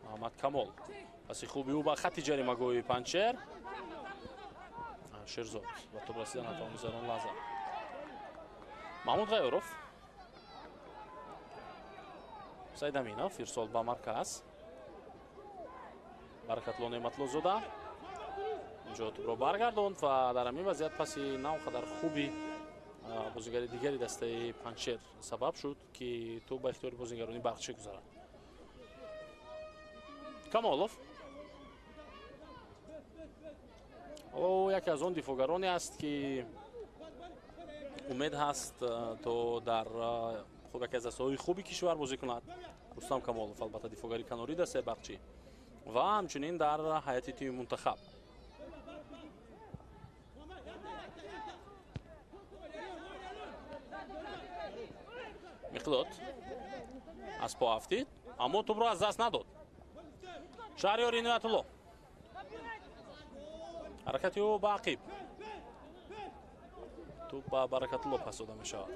[SPEAKER 1] Муҳаммад Камол паси хуби ӯ ба хатти ҷаримагоҳи Панҷшер. Шерзод ба тӯб расида натавонист дар он лаҳза. Маҳмуд Ғайёров, Сайдаминов ирсол ба марказ. Баракатлло Неъматллозода инҷо тӯбро баргардонд ва дар ҳамин вазъият паси на он қадар хуби бозигари дигари дастаи Панҷшер сабаб шуд, ки тӯб ба ихтиёри бозигарони Барқчӣ гузарад. Камолов ҳоло яке аз он дифоъгароне аст, ки умед ҳаст то дар хуб яке аз дастаҳои хуби кишвар бозӣ кунад. Рустам Камолов албатта дифоъгари канории дастаи Барқчӣ ва ҳамчунин дар ҳайати тими мунтахаб. Миқдод аз по афтид, аммо тӯбро аз даст надод. Шаҳриёр Иноятулло, ҳаракати ӯ ба ақиб, тӯб ба Баракатулло пас дода мешавад.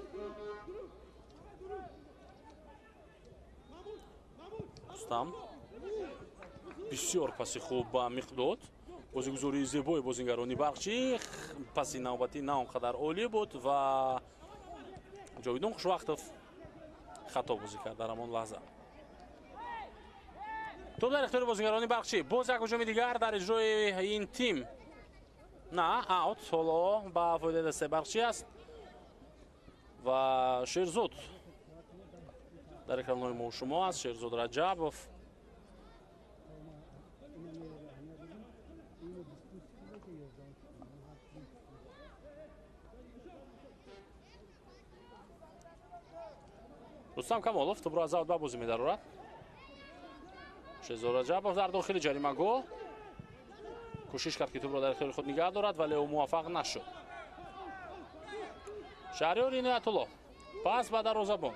[SPEAKER 1] Рустам бисёр паси хуб ба Миқдод. Бозигузории зебои бозингарони Барқчӣ, паси навбатӣ на он қадар олӣ буд ва Ҷовидон Хушвақтов хато бозӣ кард дар ҳамон лаҳза. Тӯб дар ихтиёри бозингарони Барқчӣ. Боз як ҳуҷуми дигар дар иҷрои ин тим. На, аут ҳоло ба фоидаи дастаи Барқчӣ аст ва Шерзод дар экранҳои мо шумо аст. Шерзод Раҷабов Рустам Камолов тӯбро аз аут ба бозӣ медарорад. Шерзод Раҷабов дар дохили ҷаримагоҳ кӯшиш кард, ки тӯбро дар ихтиёри худ нигаҳ дорад, вале ӯ муваффақ нашуд. Шаҳриёр Иноятулло пас ба дарвозабон.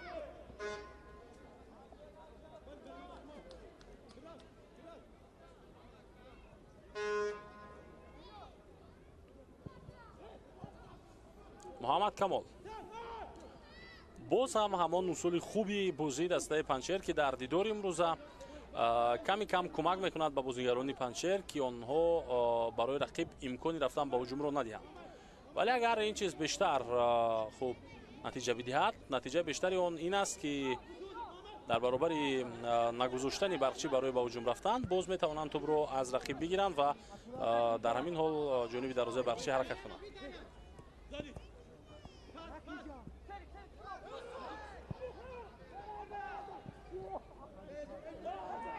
[SPEAKER 1] Муҳаммад Камол боз ҳам ҳамон усули хуби бозии дастаи Панҷшер, ки дар дидори имрӯза ками кам кӯмак мекунад ба бозигарони Панҷшер, ки онҳо барои рақиб имкони рафтан ба ҳуҷумро надиҳанд. Вале агар ин чиз бештар хуб натиҷа бидиҳад, натиҷаи бештари он ин аст, ки дар баробари нагузоштани Барқчӣ барои ба ҳуҷум рафтан, боз метавонанд тӯбро аз рақиб бигиранд ва дар ҳамин ҳол ҷониби дарвозаи Барқчӣ ҳаракат кунанд.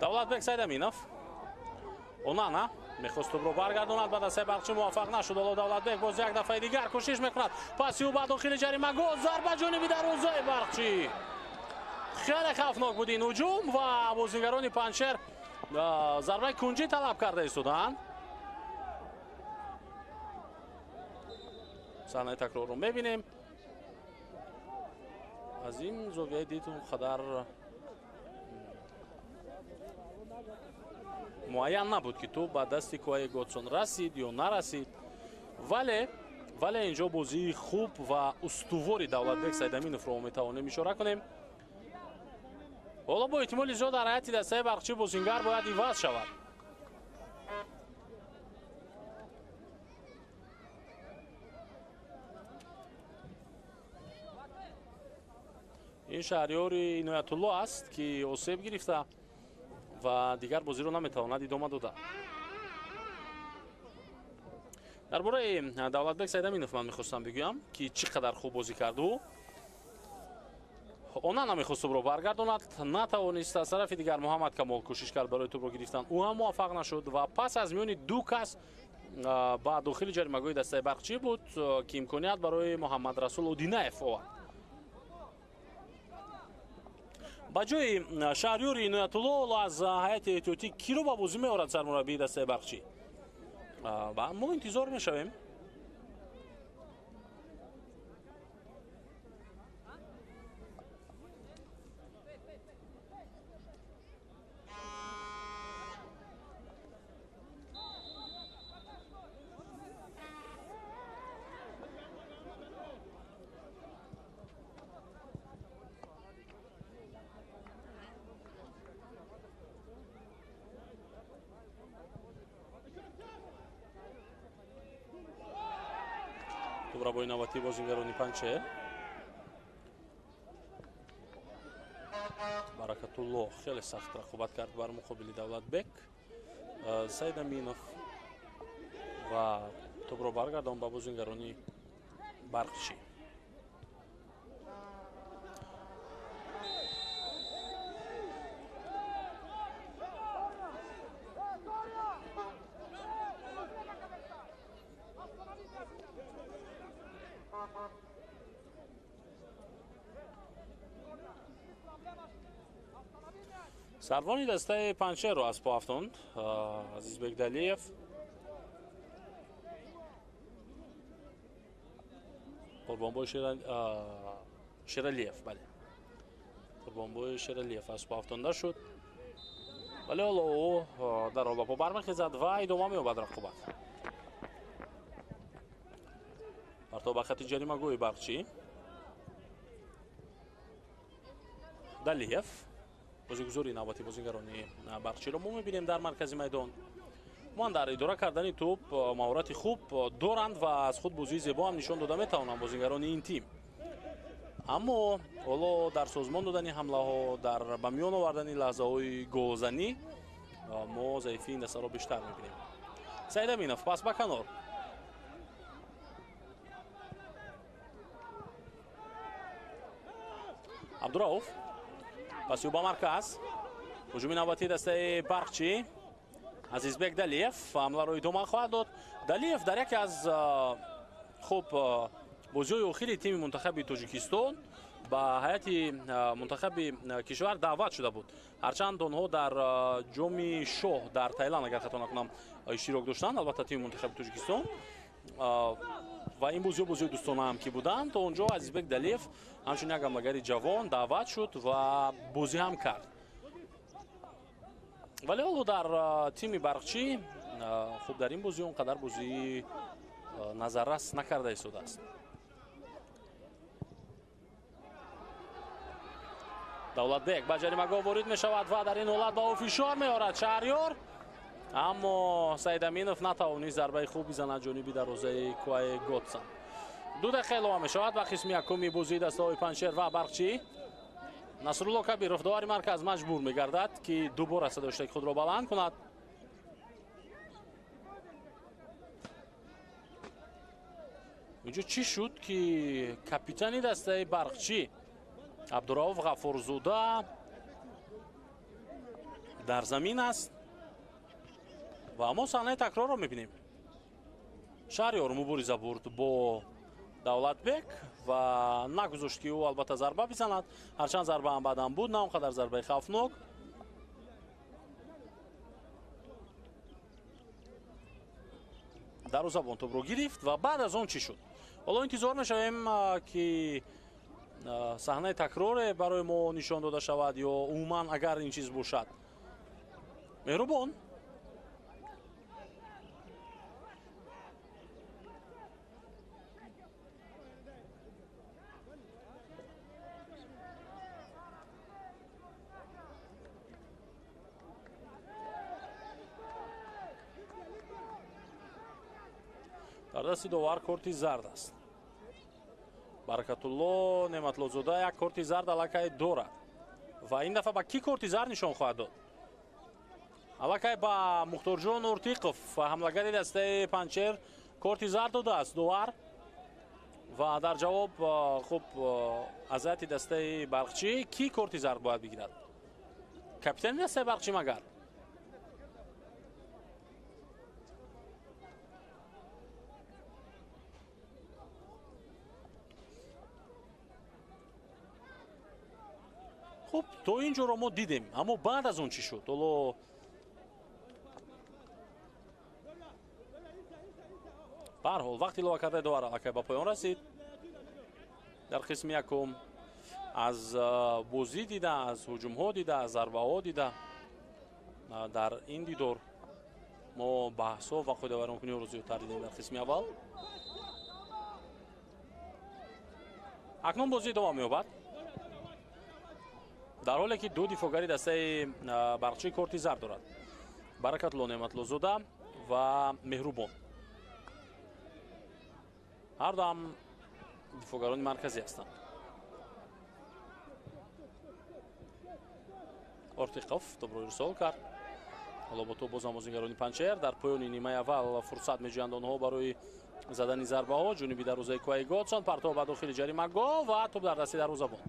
[SPEAKER 1] Давлатбек Сайдаминов. Онана мехост тӯбро баргардонад ба дастаи Барқчӣ, муваффақ нашуд. Ҳоло Давлатбек боз як дафъаи дигар кӯшиш мекунад. Паси ӯ ба дохили ҷаримагоҳ, зарба ҷониби дарвозаи Барқчӣ. Хеле хавфнок буд ин ҳуҷум ва бозигарони Панҷшер зарбаи кунҷӣ талаб карда истоданд. Саҳнаи такрорро мебинем. Аз ин зовияи дид он қадар муайян набуд, ки тӯб ба дасти Куаи Готсон расид ё нарасид, вале инҷо бозии хуб ва устувори Давлатбек Сайдаминовро метавонем ишора кунем. Ҳоло бо эҳтимоли зиёд дар ҳайати дастаи Барқчӣ бозингар бояд иваз шавад. Ин Шаҳриёри Иноятулло аст, ки осеб гирифта ва дигар бозиро наметавонад идома дода. Дар бораи Давлатбек Сайдаминов ман мехостам бигӯям, ки чӣ қадар хуб бозӣ кард ӯ. Она намехост тӯбро баргардонад, натавонист. Аз тарафи дигар Муҳаммад Камол кӯшиш кард барои тӯбро гирифтан, ӯ ҳам муваффақ нашуд ва пас аз миёни ду кас ба дохили ҷаримагоҳи дастаи Барқчӣ буд, ки имконият барои Муҳаммад Расул Одинаев овард. Ба ҷои Шаҳриёри Иноятулло аз ҳайати эҳтиётӣ киро ба бозӣ меорад сармураббии дастаи Барқчӣ? Ва мо интизор мешавем. Тӯбрабои навбатии бозигарони Панҷшер. Баракатулло хеле сахт рақобат кард бар муқобили Давлатбек Сайдаминов ва тӯбро баргардон ба бозигарони Барқчӣ. Сарвони дастаи Панҷшерро аз по афтонд Азизбек Далиев. Қурбонбой Шералиев, бале. Қурбонбой Шералиев аз по афтонда шуд. Вале ҳоло ӯ дар ба по бармехезад ва идома меёбад рақобат. Партов ба хати ҷаримагоҳи Барқчӣ. Далиев бозигузори навбати бозигарони Барқчиро мо мебинем дар маркази майдон. Ман дар идора кардани тӯб маҳорати хуб доранд ва аз худ бозии зебо ҳам нишон дода метавонанд бозигарони ин тим. Аммо ҳоло дар созмон додани ҳамлаҳо, дар ба миён овардани лаҳзаҳои голзанӣ мо заифии ин дастаро бештар мебинем. Саидаминов пас ба канор. Абдурауф паси ӯ ба марказ. Ҳуҷуми навбатии дастаи Барқчӣ. Азизбек Далиев ҳамларо идома хоҳад дод. Далиев дар яке аз хуб бозиҳои охири тими мунтахаби Тоҷикистон Ба ҳайати мунтахаби кишвар даъват шуда буд. Ҳарчанд онҳо дар ҷоми шоҳ дар Таиланд, агар хато накунам, иштирок доштанд, албатта тими мунтахаби Тоҷикистон. Ва ин бозиҳо бозиҳои дӯстона ҳам ки буданд, то он ҷо Азизбек Далиев ҳамчун як ҳамлагари ҷавон даъват шуд ва бозӣ ҳам кард. Вале ҳоло дар тими Барқчӣ хуб дар ин бозӣ он қадар бозии назаррас накарда истодааст. Давлатбек ба ҷаримагоҳ ворид мешавад ва дар ин ҳолат ба ӯ фишор меорад Шаҳриёр, аммо Саидаминов натавонист зарбаи хуб бизанад ҷониби дарвозаи Куаи Готсон. 2 дақиқа илова мешавад ба қисми якуми бозии дастаҳои Панҷшер ва Барқчӣ. Насрулло Кабиров, довари марказ, маҷбур мегардад, ки дубора садои худро баланд кунад. Инҷо чӣ шуд, ки капитани дастаи Барқчӣ Абдурауф Ғафурзода дар замин аст ва мо саҳнаи такрорро мебинем. Шаҳриёр мубориза бурд бо Давлатбек ва нагузошт, ки ӯ албатта зарба бизанад. Ҳарчанд зарба ҳам баъдан буд, на он қадар зарбаи хавфнок. Дарвозабон тӯбро гирифт ва баъд аз он чӣ шуд? Ҳоло интизор мешавем, ки саҳнаи такроре барои мо нишон дода шавад ё умуман агар ин чиз бошад. Меҳрубон дар дасти довар корти зард аст. Баракатулло Неъматлозода як корти зард аллакай дорад ва ин дафъа ба кӣ корти зард нишон хоҳад дод? Аллакай ба Мухторҷон Ортиқов, ҳамлагари дастаи Панҷшер, корти зард додааст довар ва дар ҷавоб хуб аз ҳайати дастаи Барқчӣ кӣ корти зард бояд бигирад? Капитани дастаи Барқчӣ магар? Хуб, то ин ҷоро мо дидем, аммо баъд аз он чӣ шуд? Ҳоло ба ҳар ҳол вақти илова кардаи довар аллакай ба поён расид. Дар қисми якум аз бозӣ дида, аз ҳуҷумҳо дида, аз зарбаҳо дида, дар ин дидор мо баҳсҳо ва қоидавайронкуниҳоро зиёдтар дидем дар қисми аввал. Акнун бозӣ идома меёбад, дар ҳоле ки ду дифоъгари дастаи Барқчӣ корти зард дорад: Баракатло Неъматлозода ва Меҳрубон. Ҳар ду ҳам дифоъгарони марказӣ ҳастанд. Ортиқов тӯбро ирсол кард. Ҳоло бо тӯб бозам бозигарони Панҷшер дар поёни нимаи аввал фурсат меҷӯянд онҳо барои задани зарбаҳо ҷониби дарвозаи Куаи Готсон. Партов ба дохили ҷаримагоҳ ва тӯб дар дасти дарвозабон.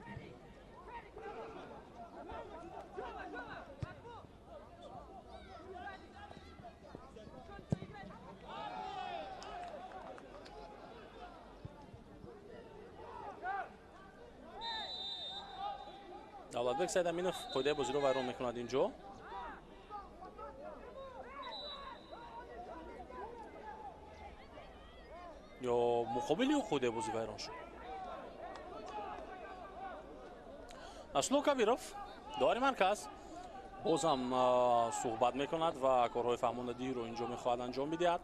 [SPEAKER 1] Давлатбек Сайдаминов қоидаи бозиро вайрон мекунад инҷо. Ё муқобили ӯ қоидаи бозӣ вайрон шуд. Насрулло Кабиров, довари марказ, бозам суҳбат мекунад ва корҳои фаҳмондадиҳиро инҷо мехоҳад анҷом бидиҳад.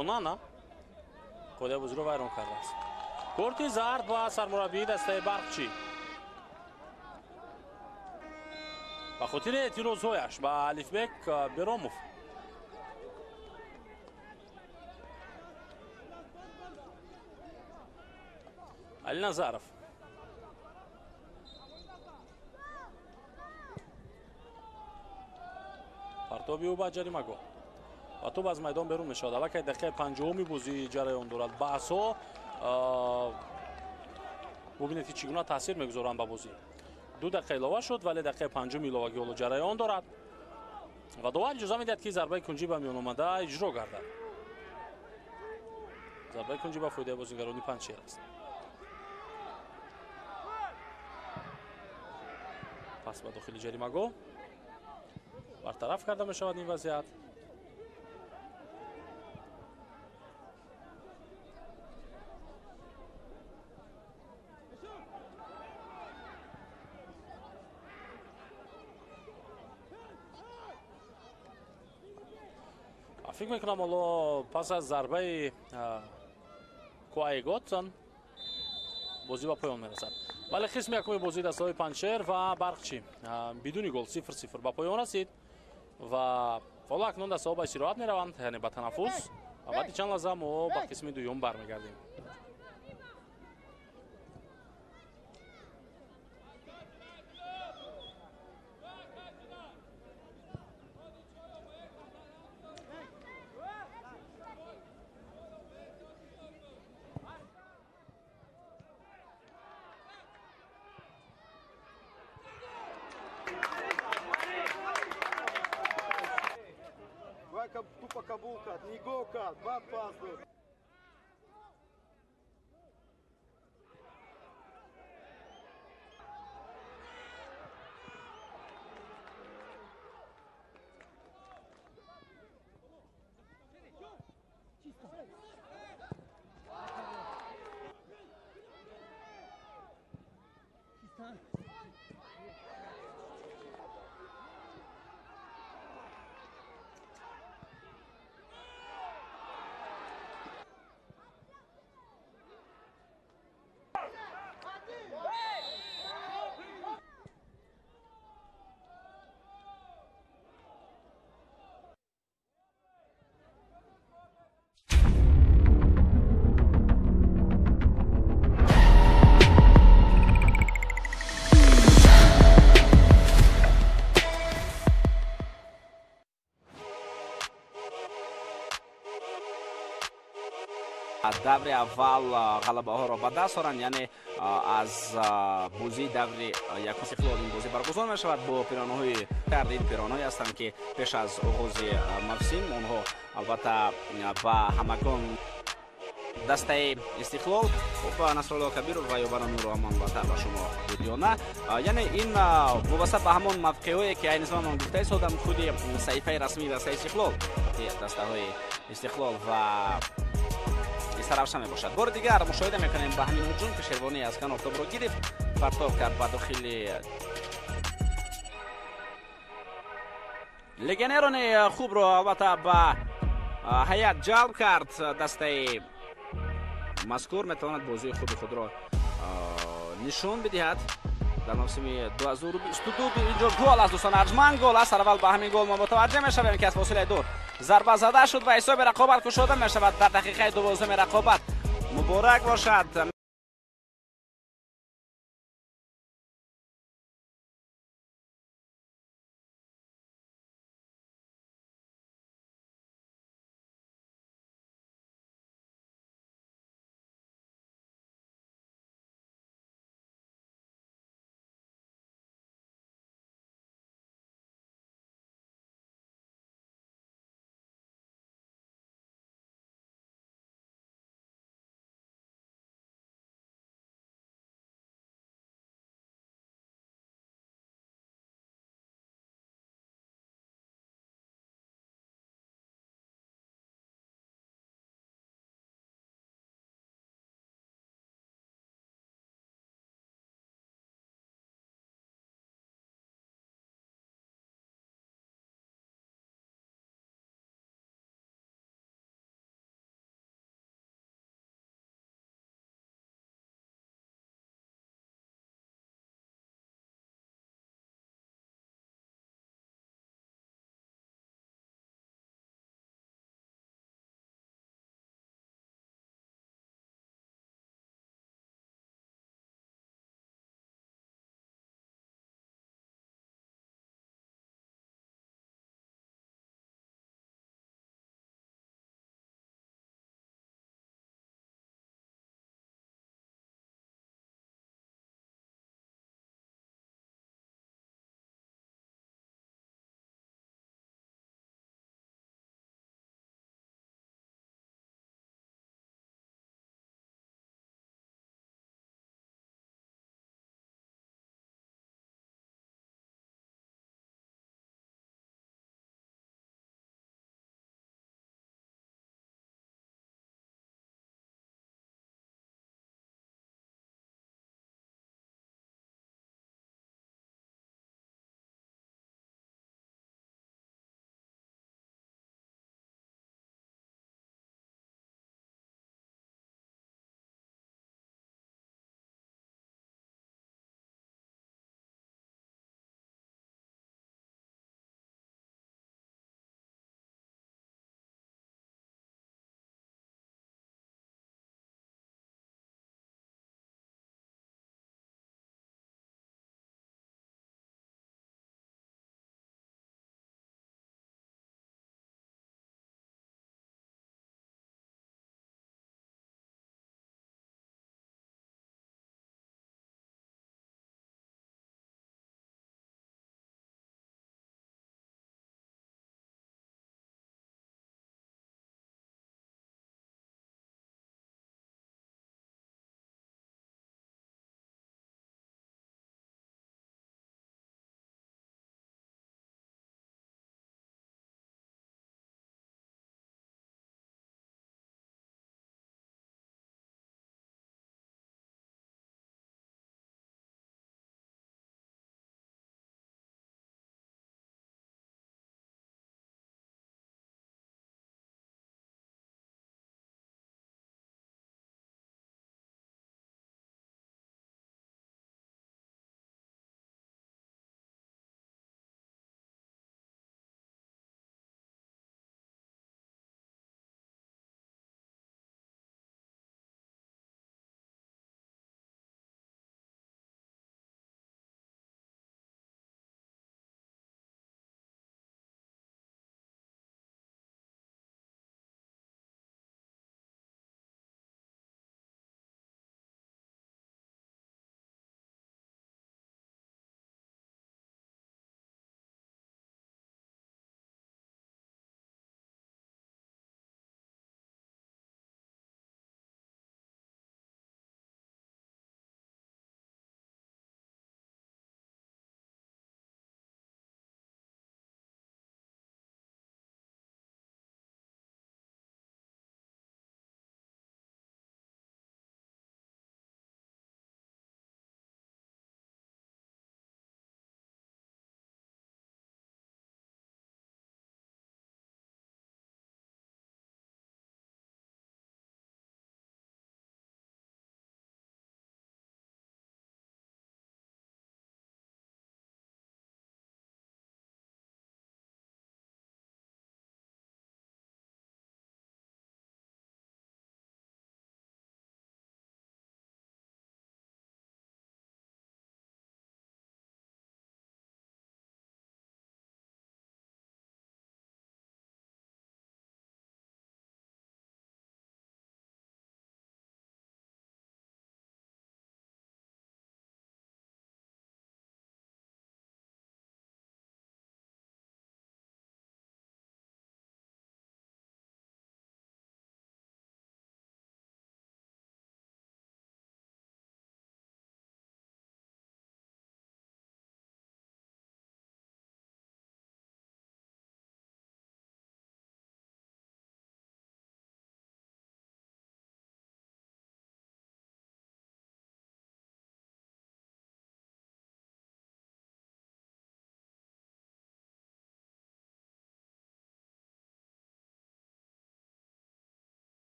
[SPEAKER 1] Онана қоидаи бозиро вайрон кардааст. Корти зард ба сармураббии дастаи Барқчӣ ба хотири эътирозҳояш ба Алифбек Беромов. Али Назаров партоби ӯ ба ҷаримагоҳ ва тӯб аз майдон берун мешавад. Аллакай дақиқаи 50-уми бозӣ ҷараён дорад. Баҳсҳо бубинед, ки чӣ гуна таъсир мегузоранд ба бозӣ. 2 дақиқа илова шуд, вале дақиқаи панҷум иловагӣ ҳоло ҷараён дорад ва довар иҷоза медиҳад, ки зарбаи кунҷӣ ба миён омада иҷро гардад. Зарбаи кунҷӣ ба фоидаи бозигарони Панҷшер аст. Пас ба дохили ҷаримагоҳ бартараф карда мешавад ин вазъият. Фикр мекунам, ҳоло пас аз зарбаи Куай Готсон бозӣ ба поён мерасад. Вале қисми якуми бозии дастаҳои Панҷшер ва Барқчӣ бидуни гол 0-0 ба поён расид ва ҳоло акнун дастаҳо ба истироҳат мераванд, яъне ба танаффус, ва баъди чанд лаҳза мо ба қисми дуюм бармегардем.
[SPEAKER 2] Тупо қабул кард, нигоҳ кард, баъд пас дод.
[SPEAKER 3] Даври аввал ғалабаҳоро ба даст оранд, яъне аз бозии даври якум Истиқлол ин бозӣ баргузор мешавад бо пиронаҳои кард. Ин пиронаҳое ҳастанд, ки пеш аз оғози мавсим онҳо албатта ба ҳамагон дастаи Истиқлол. Хуб, Насрулло Кабиров ва Ёбаро Нурраҳмон албатта ба шумо буд ё на, яъне ин вобаста ба ҳамон мавқеъҳое, ки айни замон гуфта истодам, худи саҳифаи расмии дастаи Истиқлол, дастаҳои Истиқлол ва Саравша мебошад. Бори дигар мушоҳида мекунем ба ҳамин ҳуҷум, ки Шервонӣ аз канор тобро гирифт, партов кард ба дохили легионерони хубро албатта ба ҳайат ҷалб кард. Дастаи мазкур метавонад бозии хуби худро нишон бидиҳад дар мавсими 2022. Инҷо гол аст, дӯстон, арҷманд гол аст. Аввал ба ҳамин гол мо мутаваҷҷеҳ мешавем, ки аз фосилаи дур зарба зада шуд ва ҳисоби рақобат кушода мешавад дар дақиқаи 12-уми рақобат. Муборак бошад.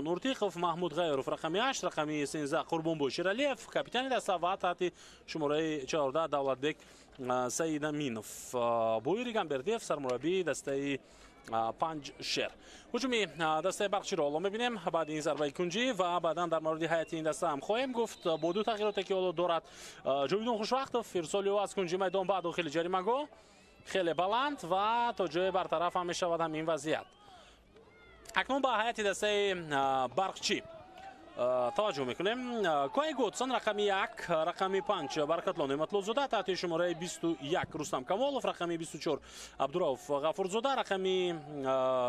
[SPEAKER 1] Ҷовидон Уртиқов, Маҳмуд Ғайёров рақами 8, рақами 13 Қурбонбой Шералиев, капитани даста ва таҳти шумораи 14 Давлатбек Саидаминов. Боири Гамбердиев сармураббии дастаи Панҷшер. Ҳуҷуми дастаи Барқчиро ҳоло мебинем баъди ин зарбаи кунҷӣ ва баъдан дар мавриди ҳайати ин даста ҳам хоҳем гуфт. Бо ду тағйироте ки ҳоло дорад Ҷовидон Хушвақтов, ирсоли ӯ аз кунҷи майдон ба дохили ҷаримагоҳ хеле баланд ва то ҷое бартараф ҳам мешавад ҳамин вазъият. Акнун ба ҳайати дастаи Барқчӣ таваҷҷӯҳ мекунем. Кои Готсон рақами 1, рақами 5 Баракатло Неъматлозода, таҳти шумораи 21 Рустам Камолов, рақами 24 Абдурауф Ғафурзода, рақами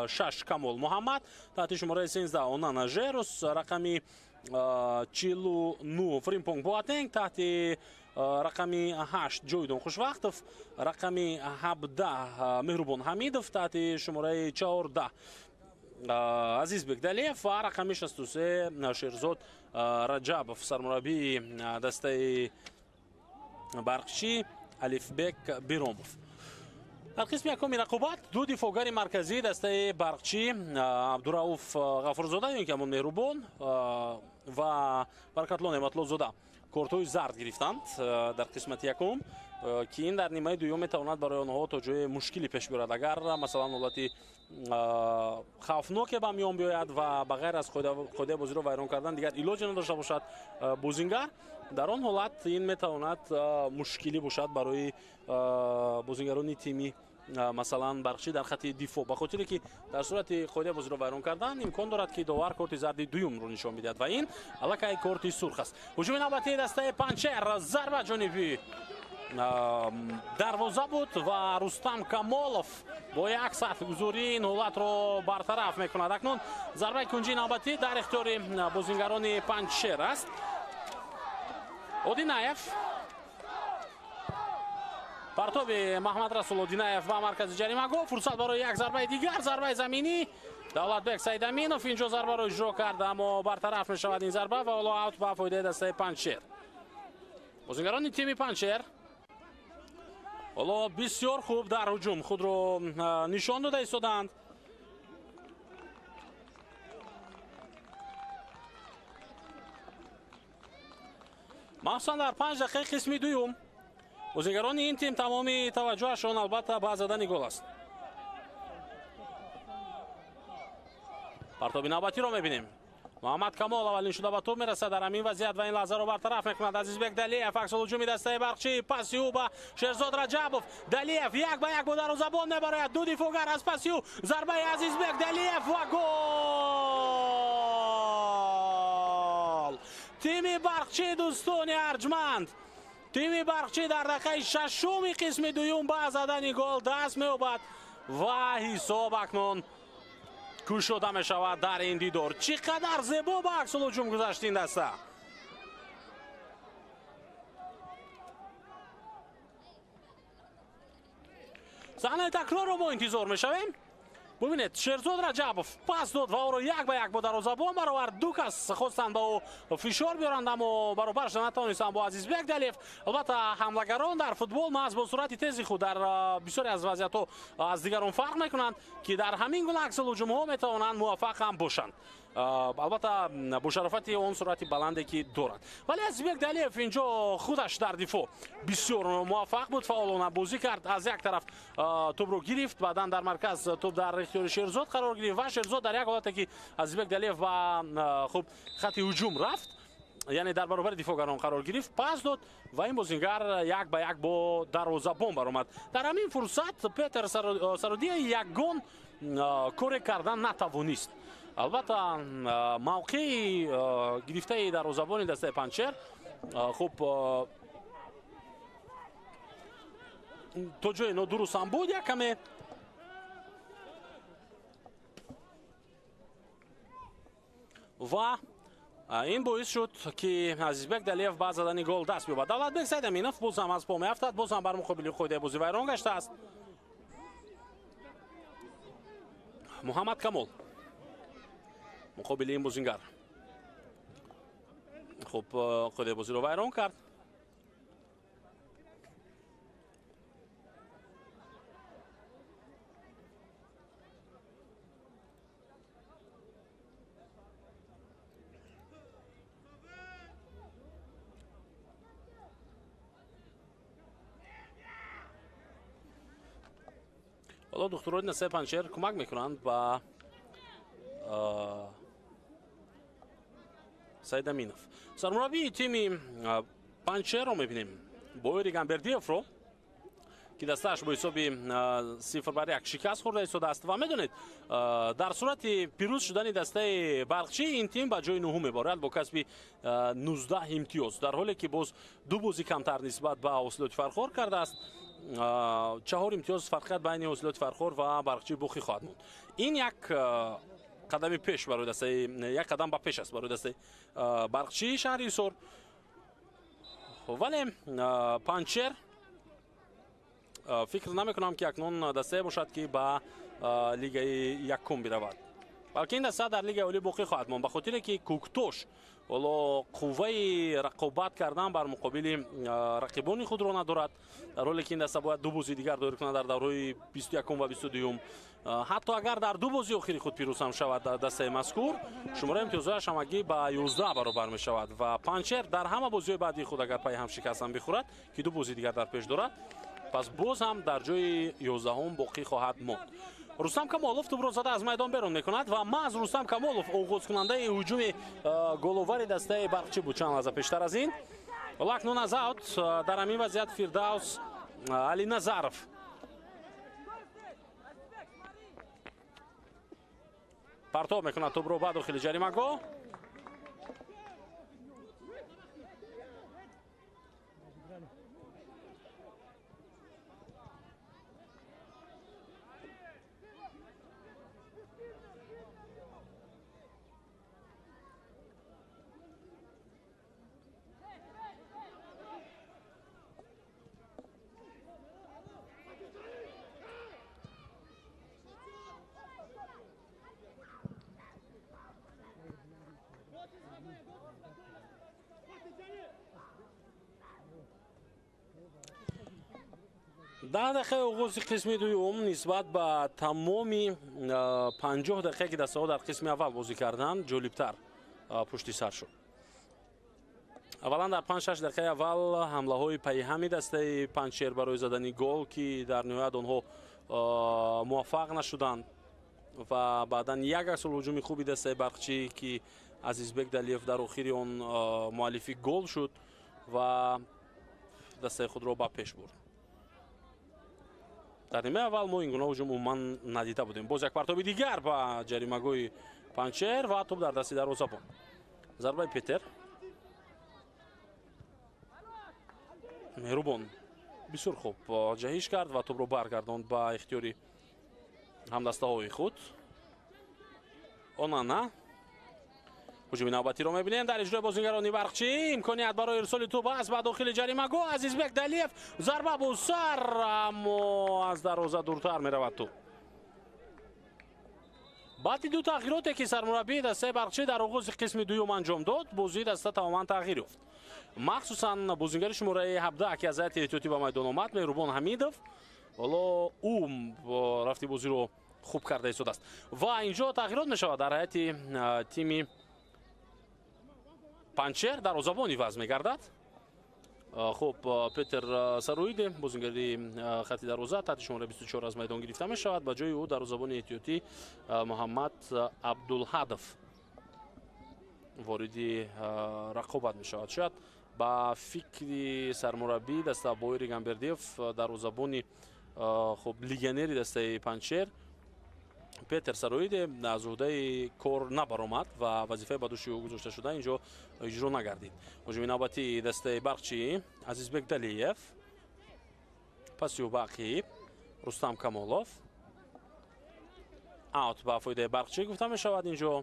[SPEAKER 1] 6 Камол Муҳаммад, таҳти шумораи 13 Онана Жерус, рақами 49 Фримпонг Боатенг, таҳти рақами 8 Ҷовидон Хушвақтов, рақами 17 Меҳрубон Ҳамидов, таҳти шумораи 14 Азизбек Далиев ва рақами 63 Шерзод Раҷабов. Сармураббии дастаи Барқчӣ Алифбек Биромов. Дар қисми якуми рақобат ду дифоъгари марказии дастаи Барқчӣ Абдурауф Ғафурзода ё ин ки ҳамон Меҳрубон ва Баракатло Неъматлозода кортҳои зард гирифтанд дар қисмати якум, ки ин дар нимаи дуюм метавонад барои онҳо то ҷои мушкиле пеш биёрад. Агар масалан ҳолати хавфноке ба миён биёяд ва ба ғайр аз қоидаи бозиро вайрон кардан дигар илоҷе надошта бошад бозингар, дар он ҳолат ин метавонад мушкилӣ бошад барои бозингарони тими масалан Барқчӣ дар хати дифоъ, ба хотире ки дар сурати қоидаи бозиро вайрон кардан имкон дорад ки довар корти зарди дуюмро нишон бидиҳад ва ин аллакай корти сурх аст. Ҳуҷуми навбатии дастаи Панҷшер, зарба ҷониби дарвоза буд ва Рустам Камолов бо як сатҳгузорӣ ин ҳолатро бартараф мекунад. Акнун зарбаи кунҷии навбатӣ дар ихтиёри бозингарони Панҷшер аст. Одинаев, партоби Маҳмад Расул Одинаев ба маркази ҷаримагоҳ, фурсат барои як зарбаи дигар, зарбаи заминӣ. Давлатбек Саидаминов инҷо зарбаро иҷро кард, аммо бартараф мешавад ин зарба ва ҳоло аут ба фоидаи дастаи Панҷшер. Бозингарони тими Панҷшер ҳоло бисёр хуб дар ҳуҷум худро нишон дода истоданд. Махсусан дар 5 дақиқаи қисми дуюм бозингарони ин тим тамоми таваҷҷӯҳашон албатта ба задани гол аст. Партоби навбатиро мебинем. Муҳаммад Камол аввалин шуда ба тӯб мерасад дар ҳамин вазъият ва ин лаҳзаро бартараф мекунад. Азизбек Далиев, аксулҳуҷуми дастаи Барқчӣ, паси ӯ ба Шерзод Раҷабов. Далиев як ба як бо дарвозабон мебарояд, ду дифоъгар аз паси ӯ, зарбаи Азизбек Далиев ва гол! Тими Барқчӣ, дӯстони арҷманд, тими Барқчӣ дар дақиқаи шашуми қисми дуюм ба задани гол даст меёбад ва ҳисоб акнун кушода мешавад дар ин дидор. Чӣ қадар зебо ба аксулҳуҷум гузашт ин даста. Саҳнаи такрорро мо интизор мешавем. Бубинед, Шерзод Раҷабов пас дод ва ӯро як ба як бо дарвозабон баровард. Ду кас хостанд ба ӯ фишор биёранд, аммо баробар шуда натавонистанд бо Азизбек Далиев. Албатта ҳамлагарон дар футбол маҳз бо суръати тези худ дар бисёре аз вазъиятҳо аз дигарон фарқ мекунанд, ки дар ҳамин гуна аксулҳуҷумҳо метавонанд муваффақ ҳам бошанд. Албатта бо шарофати он суръати баланде ки дорад. Вале Азизбек Далиев инҷо худаш дар дифоъ бисёр муваффақ буд, фаъолона бозӣ кард. Аз як тараф тӯбро гирифт, баъдан дар марказ тӯб дар ихтиёри Шерзод қарор гирифт ва Шерзод дар як ҳолате ки Азизбек Далиев ба хуб хати ҳуҷум рафт, яъне дар баробари дифоъгарон қарор гирифт, пас дод ва ин бозингар як ба як бо дарвозабон баромад. Дар ҳамин фурсат Петер Сародия ягон коре кардан натавонист. Албатта мавқеи гирифтаи дарвозабони дастаи Панҷшер хуб то ҷои нодуруст ҳам буд як каме. Ва ин боис шуд ки Азизбек Далиев ба задани гол даст биёбад. Давлатбек Сайдаминов боз ҳам аз по меафтад, боз ҳам бар муқобили қоидаи бозӣ вайрон гаштааст. Муҳаммад Камол муқобили ин бозингар хуб қоидаи бозиро вайрон кард. Ҳоло духтурони дастаи Панҷшер кӯмак мекунанд ба Саид Аминов. Сармураббии тими Панҷшерро мебинем, Боири Гамбердиевро, ки дастааш бо ҳисоби 0-1 шикаст хӯрда истодааст. Ва медонед, дар сурати пирӯз шудани дастаи Барқчӣ ин тим ба ҷои нуҳум меборад бо касби 19 имтиёз, дар ҳоле ки боз ду бозӣ камтар нисбат ба Ҳосилоти Фархор кардааст. 4 имтиёз фарқият байни Ҳосилоти Фархор ва Барқчӣ боқӣ хоҳад монд. Ин як қадами пеш барои дастаи, як қадам ба пеш аст барои дастаи Барқчии шаҳри Ҳисор. Вале Панҷшер фикр намекунам, ки акнун дастае бошад, ки ба лигаи якум биравад, балки ин даста дар лигаи олӣ боқӣ хоҳад монд, ба хотире ки Кӯктош ҳоло қувваи рақобат кардан бар муқобили рақибони худро надорад, дар ҳоле ки ин даста бояд ду бозии дигар доир кунад дар даврҳои 21 ва 22. Ҳатто агар дар ду бозии охири худ пирӯз ҳам шавад дар дастаи мазкур, шумораи имтиёзҳояш ҳамагӣ ба 11 баробар мешавад ва Панҷшер дар ҳама бозиҳои баъдии худ агар пайи ҳам шикаст ҳам бихӯрад, ки ду бозии дигар дар пеш дорад, пас боз ҳам дар ҷои 11 боқӣ хоҳад монд. Рустам Камолов тӯбро зада аз майдон берун мекунад ва маҳз Рустам Камолов оғозкунандаи ҳуҷуми головари дастаи Барқчӣ буд чанд лаҳза пештар аз ин. Ҳоло акнун аз аут дар ҳамин вазъият Фирдавс Алиназаров партоб мекунад тӯбро ба дохили ҷаримагоҳ. 10 дақиқаи оғози қисми дуюм нисбат ба тамоми 50 дақиқа, ки дастаҳо дар қисми аввал бозӣ карданд, ҷолибтар пушти сар шуд. Аввалан дар 5-6 дақиқаи аввал ҳамлаҳои пайҳами дастаи Панҷшер барои задани гол, ки дар ниҳоят онҳо муваффақ нашуданд, ва баъдан як аксул ҳуҷуми хуби дастаи Барқчӣ, ки Азизбек Далиев дар охири он муаллифи гол шуд ва дастаи худро ба пеш бурд. Дар нимаи аввал мо ин гуна ҳуҷум умуман надида будем. Боз як партоби дигар ба ҷаримагоҳи Панҷшер ва тӯб дар дасти дарвозабон. Зарбаи Петер. Меҳрубон бисёр хуб ҷаҳиш кард ва тӯбро баргардонд ба ихтиёри ҳамдастаҳои худ. Онана ҳуҷуми навбатиро мебинем дар иҷрои бозингарони Барқчӣ. Имконият барои ирсоли тӯб аст ба дохили ҷаримагоҳ. Азизбек Далиев зарба бо сар, аммо аз дарвоза дуртар меравад тӯб. Баъди ду тағйироте, ки сармураббии дастаи Барқчӣ дар оғози қисми дуюм анҷом дод, бозии даста тамоман тағйир ёфт. Махсусан бозингари шумораи 17, ки аз ҳайати эҳтиётӣ ба майдон омад, Меҳрубон Ҳамидов, ҳоло ӯ рафти бозиро хуб карда истодааст. Ва инҷо тағйирот мешавад дар ҳайати тими Панҷшер, дарвозабон иваз мегардад. Хуб, Петер Саруиде, бозингари хати дарвоза, таҳти шумораи 24 аз майдон гирифта мешавад. Ба ҷои ӯ дарвозабони эҳтиётӣ Муҳаммад Абдулҳадов вориди рақобат мешавад. Шояд ба фикри сармураббии даста Боири Гамбердиев, дарвозабони хуб легионери дастаи Панҷшер Петер Сароиде аз уҳдаи кор набаромад ва вазифаи ба дӯши ӯ гузошта шуда инҷо иҷро нагардид. Ҳуҷуми навбатии дастаи Барқчӣ Азизбек Далиев, паси ӯ ба ақиб Рустам Камолов. Аут ба фоидаи Барқчӣ гуфта мешавад инҷо.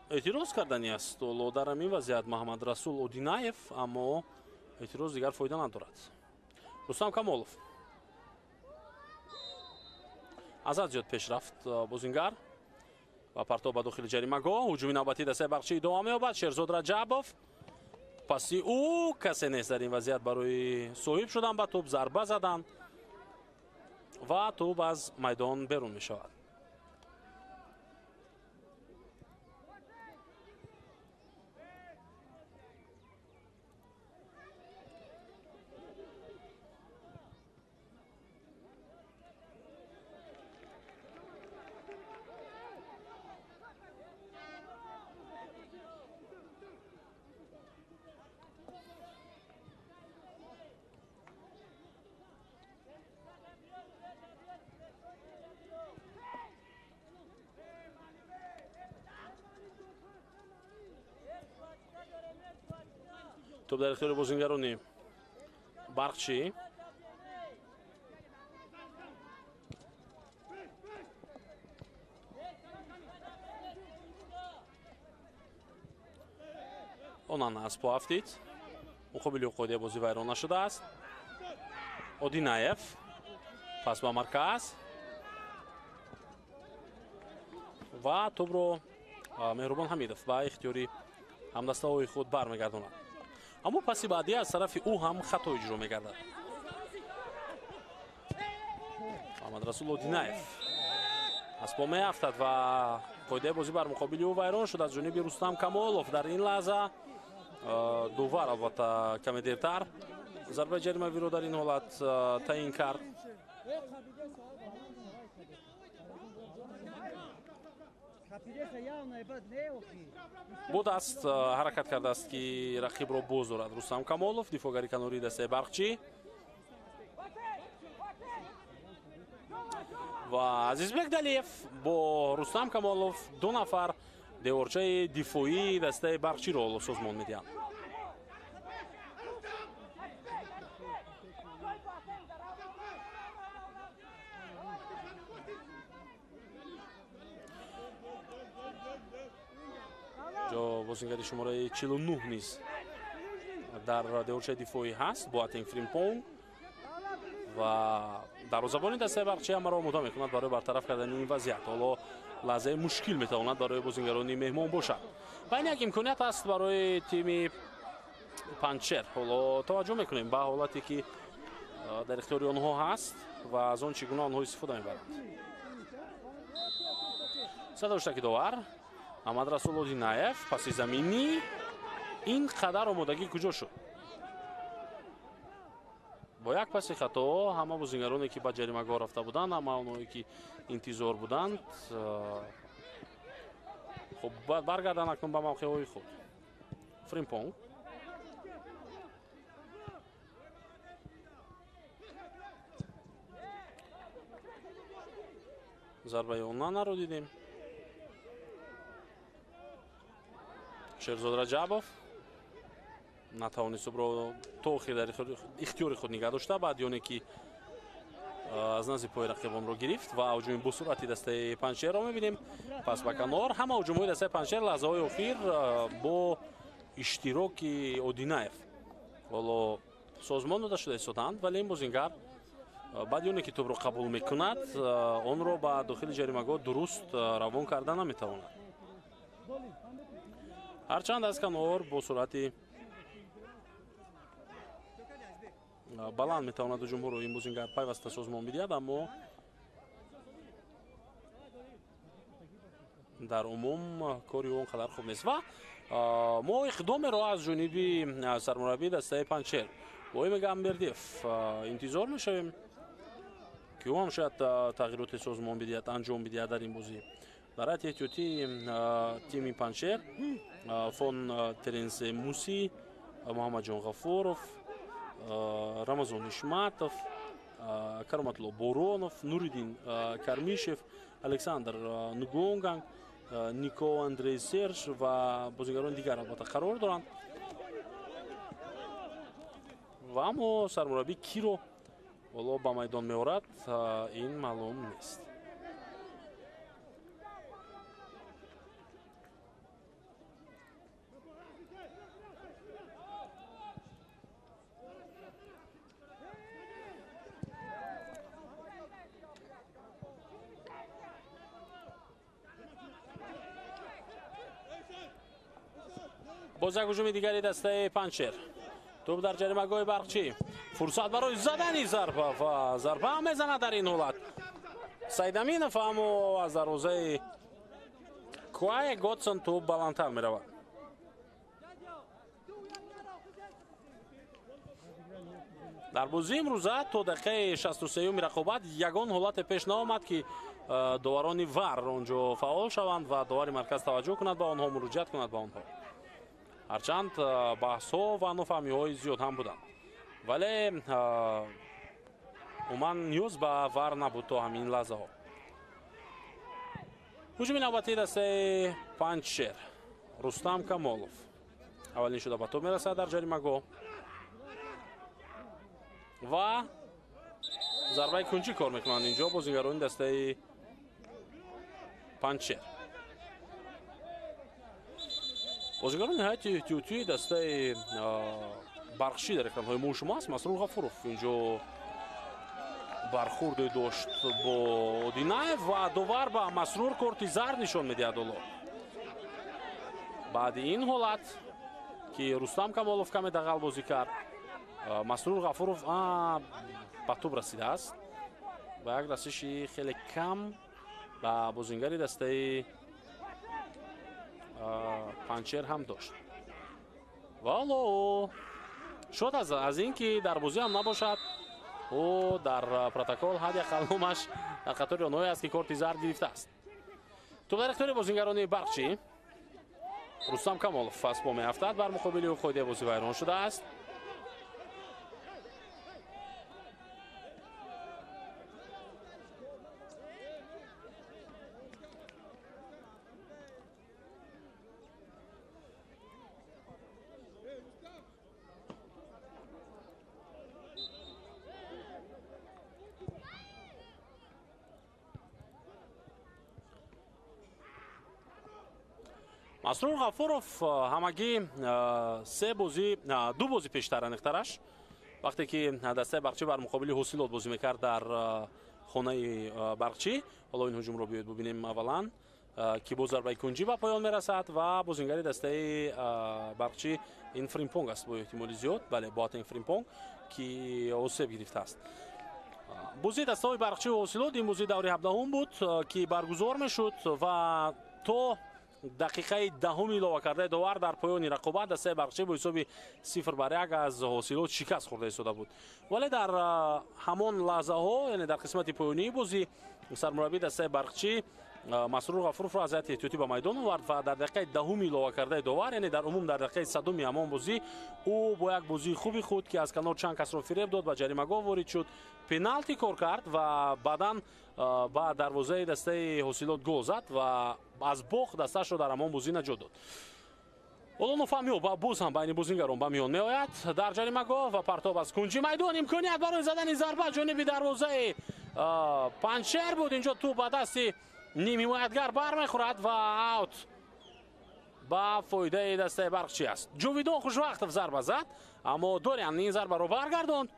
[SPEAKER 1] Эътироз кардани аст ҳоло дар ҳамин вазъият Муҳаммад Расул Одинаев, аммо эътироз дигар фоида надорад. Рустам Камолов аз ҳад зиёд пеш рафт бозингар ва партоб ба дохили ҷаримагоҳ. Ҳуҷуми навбатии дастаи Барқчӣ идома меёбад. Шерзод Раҷабов, паси ӯ касе нест дар ин вазъият барои соҳиб шудан ба тӯб, зарба задан ва тӯб аз майдон берун мешавад. Топ дар ихтиёри бозингарони Барқчӣ. Онан аз по афтид. Муқобили қоидаи бозӣ вайрон нашудааст. Одинаев пас ба марказ ва тӯбро Меҳрубон Ҳамидов ба ихтиёри ҳамдастаҳои худ бармегардонад. Аммо паси баъдӣ аз тарафи ӯ ҳам хато иҷро мегардад. Муҳаммадрасул Одинаев аз по меафтад ва қоидаи бозӣ бар муқобили ӯ вайрон шуд аз ҷониби Рустам Камолов. Дар ин лаҳза довар албатта каме дертар зарбаи ҷаримавиро дар ин ҳолат таъин кард. Бо даст ҳаракат кардааст, ки рақибро боз дорад Рустам Камолов, дифоъгари канории дастаи Барқчӣ. Ва Азизбек Далиев бо Рустам Камолов ду нафар деворчаи дифоии дастаи Барқчиро ҳоло созмон медиҳанд. Ҷо бозингари шумораи 49 низ дар деворчаи дифоӣ ҳаст, Боатинг Фримпонг, ва дарвозабони дастаи Барқчӣ ҳамаро омода мекунад барои бартараф кардани ин вазъият. Ҳоло лаҳзаи мушкил метавонад барои бозингарони меҳмон бошад ва ин як имконият аст барои тими Панҷшер. Ҳоло таваҷҷӯҳ мекунем ба ҳолате ки дар ихтиёри онҳо ҳаст ва аз он чӣ гуна онҳо истифода мебаранд. Садоштаки довар Муҳаммадрасул Одинаев паси заминӣ. Ин қадар омодагӣ куҷо шуд? Бо як паси хато ҳама бозингароне ки ба ҷаримагоҳ рафта буданд, ҳама онҳое ки интизор буданд, хуб баргарданд акнун ба мавқеъҳои худ. Фримпонг зарбаи Онанаро дидем. Шерзод Раҷабов натавонист тӯбро то охир дар ихтиёри худ нигаҳ дошта, баъди оне ки аз назди пои рақибонро гирифт ва ҳуҷуми босуръати дастаи Панҷшерро мебинем. Пас ба канор ҳама ҳуҷумҳои дастаи Панҷшер лаҳзаҳои охир бо иштироки Одинаев ҳоло созмон дода шуда истоданд, вале ин бозингар баъди оне ки тӯбро қабул мекунад, онро ба дохили ҷаримагоҳ дуруст равон карда наметавонад. Ҳарчанд аз канор бо суръати баланд метавонад ҳуҷумҳоро ин бозингар пайваста созмон бидиҳад, аммо дар умум кори ӯ он қадар хуб нест. Ва мо иқдомеро аз ҷониби сармураббии дастаи Панҷшер Воим Гамбердиев интизор мешавем, ки ӯ ҳам шояд тағйироти созмон бидиҳад, анҷом бидиҳад дар ин бозӣ. Дар ҳайати эҳтиётии тими Панҷшер Фон Теренсе Муси, Муҳаммадҷон Ғафуров, Рамазон Ишматов, Кароматло Боронов, Нуриддин Кармишев, Александр Нугонганг, Нико Андрей Серж ва бозигарони дигар албатта қарор доранд. Ва аммо сармураббӣ киро ҳоло ба майдон меорад, ин маълум нест. Боз як ҳуҷуми дигари дастаи Панҷшер. Тӯб дар ҷаримагоҳи Барқчӣ. Фурсат барои задани зарба ва зарба ҳам мезанад дар ин ҳолат Сайдаминов, аммо аз дарвозаи Куае Готсон тӯб баландтар меравад. Дар бозии имрӯза то дақиқаи 63-юми рақобат ягон ҳолате пеш наомад, ки доварони ВАР онҷо фаъол шаванд ва довари марказ таваҷҷӯҳ кунад ба онҳо, муроҷиат кунад ба онҳо. Ҳарчанд баҳсҳо ва нофаҳмиҳои зиёд ҳам буданд, вале умуман ниёз ба ВАР набуд то ҳамин лаҳзаҳо. Ҳуҷуми навбатии дастаи Панҷшер. Рустам Камолов Аввалин шуда ба топ мерасад дар ҷаримагоҳ ва зарбаи кунҷӣ кор мекунанд инҷо бозигарони дастаи Панҷшер. Бозигарони ҳайати эҳтиётии дастаи Барқчӣ дар экранҳои мо шумо аст. Масрур Ғафуров инҷо бархурде дошт бо Одинаев ва довар ба Масрур корти зард нишон медиҳад. Ҳоло баъди ин ҳолат ки Рустам Камолов каме дағал бозӣ кард, Масрур Ғафуров ба тӯб расидааст ва як расиши хеле кам ба бозингари дастаи Панҷшер ҳам дошт. Ва ҳоло шод аз ин ки дар бозӣ ҳам набошад, ӯ дар протокол ҳадди ақал номаш дар қатори онҳое аст ки корти зард гирифтааст. Тӯб дар ихтиёри бозингарони Барқчӣ. Рустам Камолов аз по меафтад, бар муқобили ӯ қоидаи бозӣ вайрон шудааст. Масрур Ғафуров ҳамагӣ се бозӣ, ду бозӣ пештар аниқтараш, вақте ки дастаи Барқчӣ бар муқобили Ҳосилот бозӣ мекард дар хонаи Барқчӣ. Ҳоло ин ҳуҷумро биёед бубинем аввалан, ки бо зарбаи кунҷӣ ба поён мерасад ва бозингари дастаи Барқчӣ ин Фримпонг аст бо эҳтимоли зиёд. Бале, Боатенг Фримпонг ки осеб гирифтааст. Бозии дастаҳои Барқчӣ ва Ҳосилот ин бозии даври 17 буд ки баргузор мешуд ва то дақиқаи 10 илова кардаи довар дар поёни рақобат дастаи Барқчӣ бо ҳисоби 0-1 аз Ҳосилот шикаст хӯрда истода буд. Вале дар ҳамон лаҳзаҳо, яъне дар қисмати поёнии бозӣ, сармураббии дастаи Барқчӣ Масрур Ғафуровро аз ҳайати эҳтиётӣ ба майдон овард ва дар дақиқаи 10 илова кардаи довар, яъне дар умум дар дақиқаи 100 ҳамон бозӣ, ӯ бо як бозии хуби худ ки аз канор чанд касро фиреб дод, ба ҷаримагоҳ ворид шуд, пеналти кор кард ва баъдан ба дарвозаи дастаи Ҳосилот гол зад ва аз бохт дастаашро дар ҳамон бозӣ наҷот дод. Ҳоло нофаҳмиҳо боз ҳам байни бозингарон ба миён меояд дар ҷаримагоҳ ва партоб аз кунҷи майдон. Имконият барои задани зарба ҷониби дарвозаи Панҷшер буд. Инҷо тӯб ба дасти нимҳимоятгар бармехӯрад ва аут ба фоидаи дастаи Барқчӣ аст. Ҷовидон Хушвақтов зарба зад, аммо Дориан ин зарбаро баргардонд.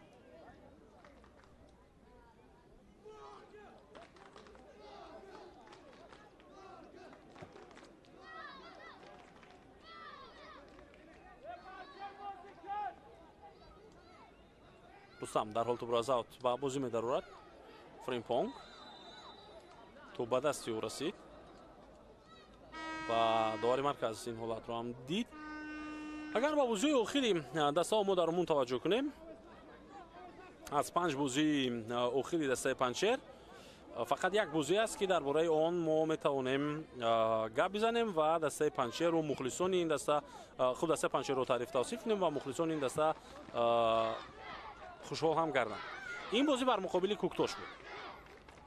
[SPEAKER 1] Рустам дар ҳол тӯбро аз аут ба бозӣ медарорад. Фримпонг тӯб ба дасти ӯ расид ва довари марказ ин ҳолатро ҳам дид. Агар ба бозии охири дастаҳо мо дар умум таваҷҷӯҳ кунем, аз 5 бозии охири дастаи Панҷшер фақат як бозӣ аст ки дар бораи он мо метавонем гап бизанем ва дастаи Панҷшеру мухлисони ин даста, хуб дастаи Панҷшерро таъриф тавсиф кунем ва мухлисони ин даста хушҳол ҳам гарданд. Ин бозӣ бар муқобили Куктош буд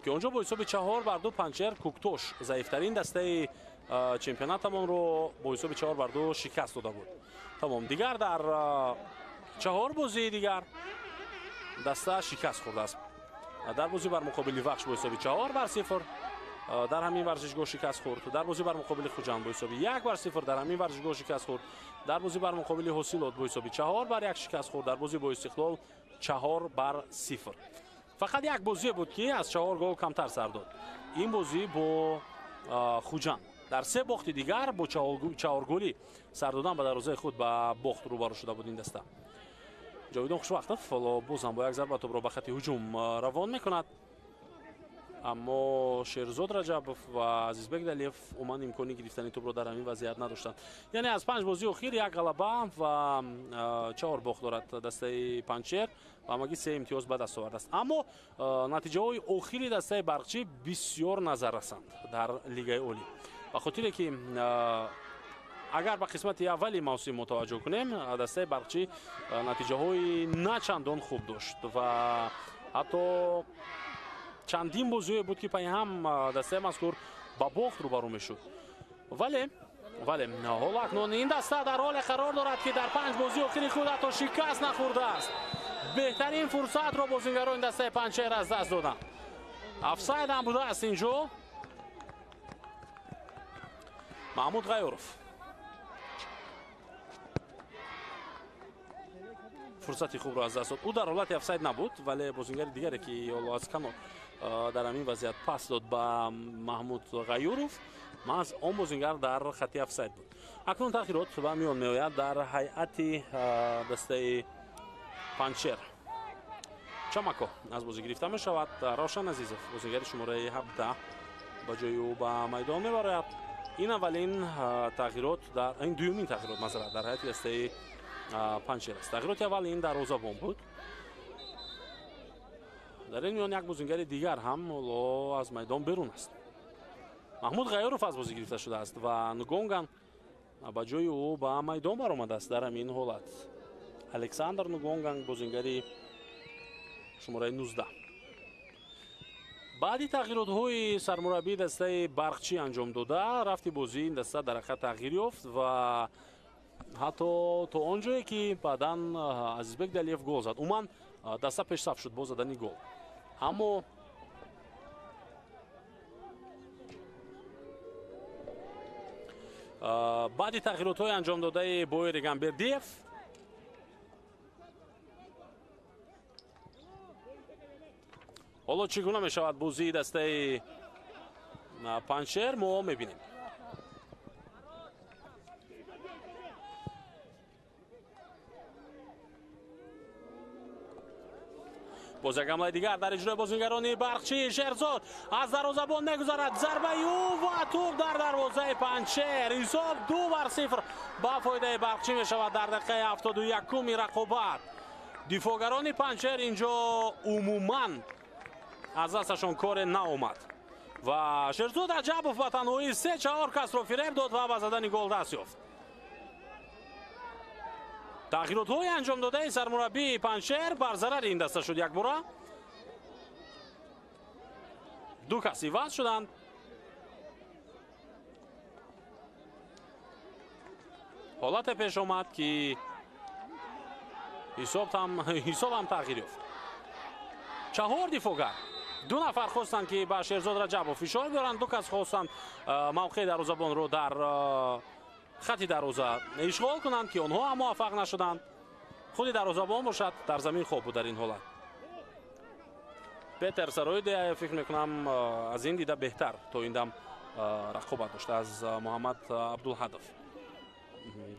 [SPEAKER 1] ки онҷо бо ҳисоби 4-2 Панҷшер Куктош заифтарин дастаи чемпионатамонро бо ҳисоби 4-2 шикаст дода буд. Тамом, дигар дар 4 бозии дигар даста шикаст хӯрдааст. Дар бозӣ бар муқобили Вахш бо ҳисоби 4-0 дар ҳамин варзишгоҳ шикаст хӯрд. Дар бозӣ бар муқобили Хуҷанд бо ҳисоби 1-0 дар ҳамин варзишгоҳ шикаст хӯрд. Дар бозӣ бар муқобили Ҳосилот бо ҳисоби 4-1 шикаст хӯрд. Дар бозӣ бо Истиқлол 4-0. Фақат як бозие буд ки аз 4 гол камтар сар дод. Ин бозӣ бо Хуҷанд. Дар 3 бохти дигар бо 4 голӣ сар додан ба дарвозаи худ ба бохт рӯбарӯ шуда буд ин даста. Ҷовидон Хушвақтов ҳоло боз ҳам бо як зарба тӯбро ба хати ҳуҷум равон мекунад, аммо Шерзод Раҷабов ва Азизбек Далиев умуман имкони гирифтани тӯбро дар ҳамин вазъият надоштанд. Яъне аз 5 бозии охир як ғалаба ва 4 бохт дорад дастаи Панҷшер ва ҳамагӣ 3 имтиёз ба даст овардааст. Аммо натиҷаҳои охири дастаи Барқчӣ бисёр назаррасанд дар Лигаи Олӣ. Ба хотире ки агар ба қисмати аввали мавсим мо таваҷҷӯҳ кунем, дастаи Барқчӣ натиҷаҳои начандон хуб дошт ва ҳатто чандин бозие буд ки пайи ҳам дастаи мазкур ба бохт рӯбарӯ мешуд. Вале Вале ҳоло акнун ин даста дар ҳоле қарор дорад, ки дар 5 бозии охири худ ҳатто шикаст нахӯрдааст. Беҳтарин фурсатро бозингарони дастаи Панҷшер аз даст доданд. Офсайд ҳам будааст инҷо. Маҳмуд Ғайёров фурсати хубро аз даст дод. Ӯ дар ҳолати офсайд набуд, вале бозингари дигаре, ки ҳоло аз канор дар ҳамин вазъият пас дод ба Маҳмуд Ғайёров, маҳз он бозингар дар хати офсайд буд. Акнун тағйирот ба миён меояд дар ҳайати дастаи Панҷшер. Чамако аз бозӣ гирифта мешавад. Равшан Азизов, бозингари шумораи 17, ба ҷои ӯ ба майдон мебарояд. Ин аввалин тағйирот, дар ин дуюмин тағйирот масалан дар ҳайати дастаи Панҷшер аст. Тағйироти аввал ин дарвозабон буд. Дар ин миён як бозингари дигар ҳам ҳоло аз майдон берун аст. Маҳмуд Ғайёров аз бозӣ гирифта шудааст ва Нугонган ба ҷои ӯ ба майдон баромадааст. Дар ҳамин ҳолат Александр Нугонган, бозингари шумораи 19. Баъди тағйиротҳои сармураббии дастаи Барқчӣ анҷом дода, рафти бозии ин даста дар ҳақиқат тағйир ёфт ва ҳатто то он ҷое, ки баъдан Азизбек Далиев гол зад. Умуман даста пешсаф шуд бо задани гол. Аммо баъди тағйиротҳои анҷом додаи Боир Эгамбердиев ҳоло чӣ гуна мешавад бозии дастаи Панҷшер, мо мебинем. Боз як ҳамлаи дигар дар иҷрои бозингарони Барқчӣ. Шерзод аз дарвозабон мегузарад. Зарбаи ӯ ва тӯб дар дарвозаи Панҷшер. Ҳисоб 2-0 ба фоидаи Барқчӣ мешавад дар дақиқаи 71-уми рақобат. Дифоъгарони Панҷшер инҷо умуман аз дасташон коре наомад ва Шерзод Аҷабов ба танҳоӣ 3-4 касро фиреб дод ва ба задани гол даст ёфт. Тағйиротҳои анҷомдодаи сармураббии Панҷшер бар зарари ин даста шуд якбора. Ду кас иваз шуданд. Ҳолате пеш омад, ки ҳисобам тағйир ёфт. 4 дифоъгар, 2 нафар хостанд, ки ба Шерзод Раҷабов фишор биёранд, 2 кас хостанд мавқеи дарвозабонро дар хати дарвоза ишғол кунанд, ки онҳо ҳам муваффақ нашуданд. Худи дарвозабон бошад дар замин хоб буд дар ин ҳолат. Петер Сароиде фикр мекунам аз ин дида беҳтар то ин дам рақобат дошта аз Муҳаммад Абдулҳадов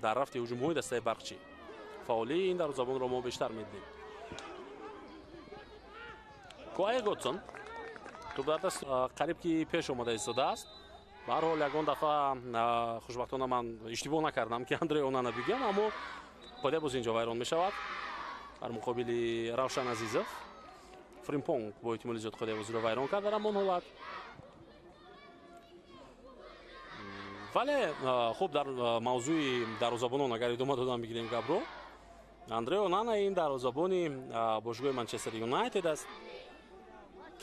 [SPEAKER 1] дар рафти ҳуҷумҳои дастаи Барқчӣ. Фаъолии ин дарвозабонро мо бештар медидем. Коае Готсон тӯб дар даст қариб ки пеш омада истодааст. Ба ҳар ҳол ягон дафъа хушбахтона ман иштибоҳ накардам, ки Андре Онана бигӯям, аммо пода боз инҷо вайрон мешавад дар муқобили Равшан Азизов. Фримпонг бо эҳтимоли зиёд қоидаи бозиро вайрон кард дар ҳамон ҳолат. Вале хуб, дар мавзӯи дарвозабонон агар идома додан бигирем гапро, Андре Онана ин дарвозабони бошгоҳи Манчестер Юнайтед аст,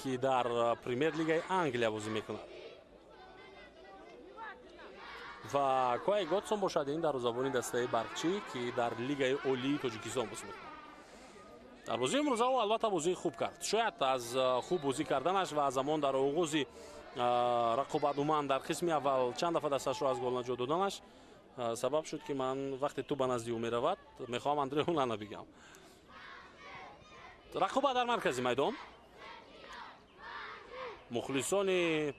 [SPEAKER 1] ки дар Премер-лигаи Англия бозӣ мекунад. Ва Коай Готсон бошад ин дарвозабони дастаи Барқчӣ, ки дар Лигаи Олии Тоҷикистон бозӣ мекунад. Дар бозии имрӯза ӯ албатта бозии хуб кард. Шояд аз хуб бозӣ карданаш ва аз замон дар оғози рақобат умуман дар қисми аввал чанд дафъа дасташро аз гол наҷот доданаш сабаб шуд, ки ман вақте тӯб ба назди ӯ меравад, мехоҳам Андре Онана бигӯям. Рақобат дар маркази майдон. Мухлисони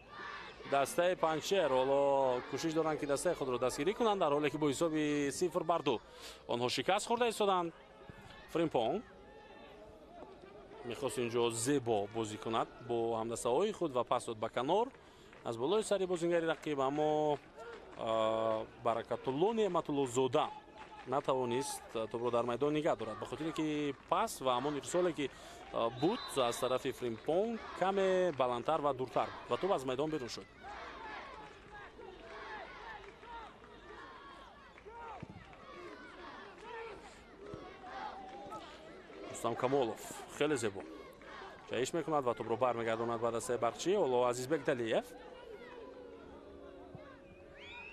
[SPEAKER 1] дастаи Панҷшер ҳоло кӯшиш доранд, ки дастаи худро дастгирӣ кунанд, дар ҳоле ки бо ҳисоби 0-2 онҳо шикаст хӯрда истоданд. Фримпонг мехост инҷо зебо бозӣ кунад бо ҳамдастаҳои худ ва пас дод ба канор аз болои сари бозингари рақиб, аммо Баракатулло Неъматуллозода натавонист тӯбро дар майдон нигаҳ дорад, ба хотире ки пас ва ҳамон ирсоле ки буд аз тарафи Фримпонг каме баландтар ва дуртар ва тӯб аз майдон берун шуд. Рустам Камолов хеле зебо ҷаҳиш мекунад ва тӯбро бармегардонад ба дастаи Барқчӣ. Ҳоло Азизбек Далиев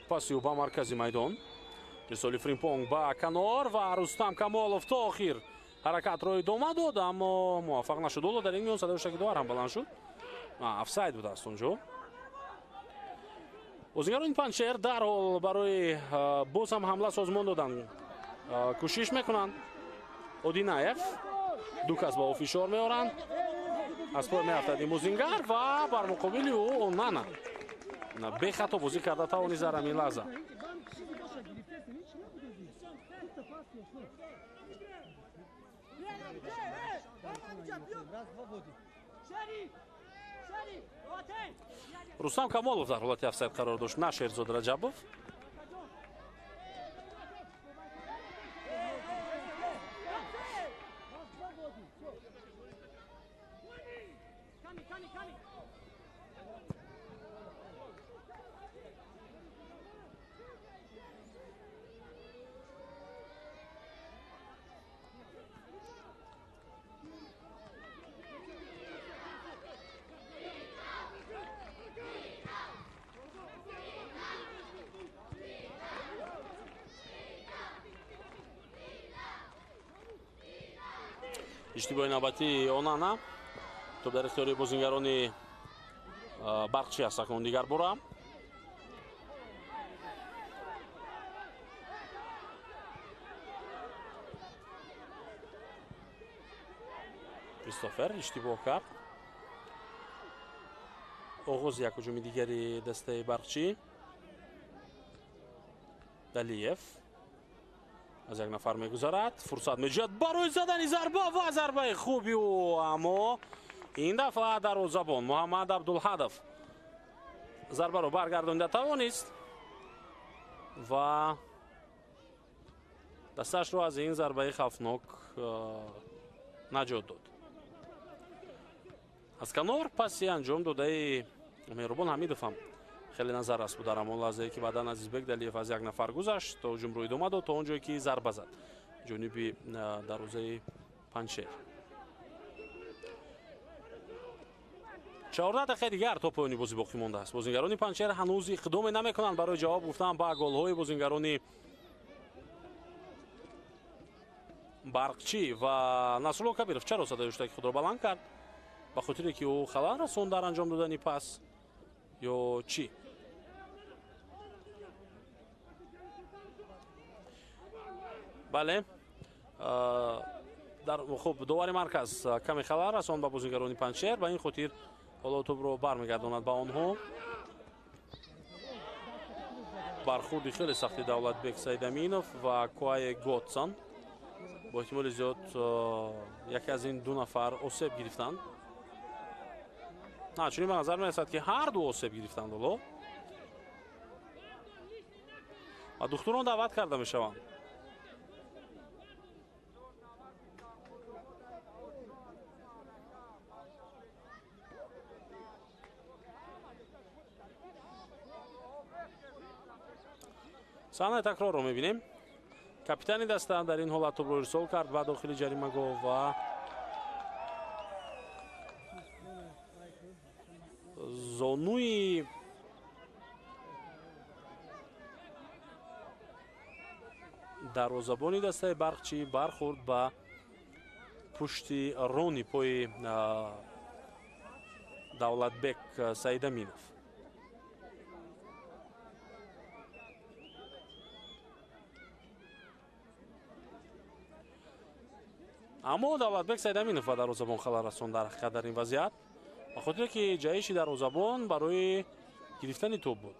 [SPEAKER 1] Паси ӯ ба маркази майдон. Ирсоли Фримпонг ба канор ва Рустам Камолов то охир ҳаракатро идома дод, аммо муваффақ нашуд. Ҳоло дар ин миён садои шаки довар ҳам баланд шуд. Офсайд будааст он ҷо. Бозигарони Панҷшер дарҳол барои боз ҳам ҳамла созмон додан кӯшиш мекунанд. Одинаев ду кас ба ӯ фишор меоранд. Аз пой меафтад ин бозингар ва бар муқобили ӯ Онана бехато бозӣ карда тавонист дар ҳамин лаҳза. Рустам Камолов дар ҳолати офсайд қарор дошт, на Шерзод Раҷабов. Иштибоҳи навбатии Онана. Топ дар ихтиёри бозингарони Барқчӣ аст акнун дигар бора. Кристофер иштибоҳ кард. Оғози як ҳуҷуми дигари дастаи Барқчӣ. Далиев аз як нафар мегузарад, фурсат меҷӯяд барои задани зарба ва зарбаи хуби ӯ, аммо ин дафъа дарвозабон Муҳаммад Абдулҳадов зарбаро баргардонида тавонист ва дасташро аз ин зарбаи хавфнок наҷот дод. Аз канор паси анҷом додаи Меҳрубон Ҳамидов ҳам хеле назар аст буд дар ҳамон лаҳзае ки баъдан Азизбек Далиев аз як нафар гузашт, то ҳуҷумро идома дод то он ҷое ки зарба зад ҷониби дарвозаи Панҷшер. 14 дақиқаи дигар то поёни бозӣ боқӣ мондааст. Бозингарони Панҷшер ҳанӯз иқдоме намекунанд барои ҷавоб гуфтан ба голҳои бозингарони Барқчӣ ва Насрулло Кабиров чаро садои ҳуштаки худро баланд кард? Ба хотире ки ӯ халал расонд дар анҷом додани пас ё чӣ? Бале, дар хуб довари марказ каме халал расонд ба бозингарони Панҷшер, ба ин хотир ҳоло тӯбро бармегардонад ба онҳо. Бархурди хеле сахти Давлатбек Саидаминов ва Куае Готсон. Бо эҳтимоли зиёд яке аз ин ду нафар осеб гирифтанд. На, чунин ба назар мерасад ки ҳар ду осеб гирифтанд ҳоло. Ва духтурон даъват карда мешаванд. Саҳнаи такрорро мебинем. Капитани даста дар ин ҳолат тӯбро ирсол кард ба дохили ҷаримагоҳ ва зонуи дарвозабони дастаи Барқчӣ бархӯрд ба пушти рони пои Давлатбек Саидаминов. Аммо Давлатбек Саидаминов ба дарвозабон халал расонд дар ҳақиқат дар ин вазъият, ба хотире ки ҷаҳиши дарвозабон барои гирифтани тӯб буд.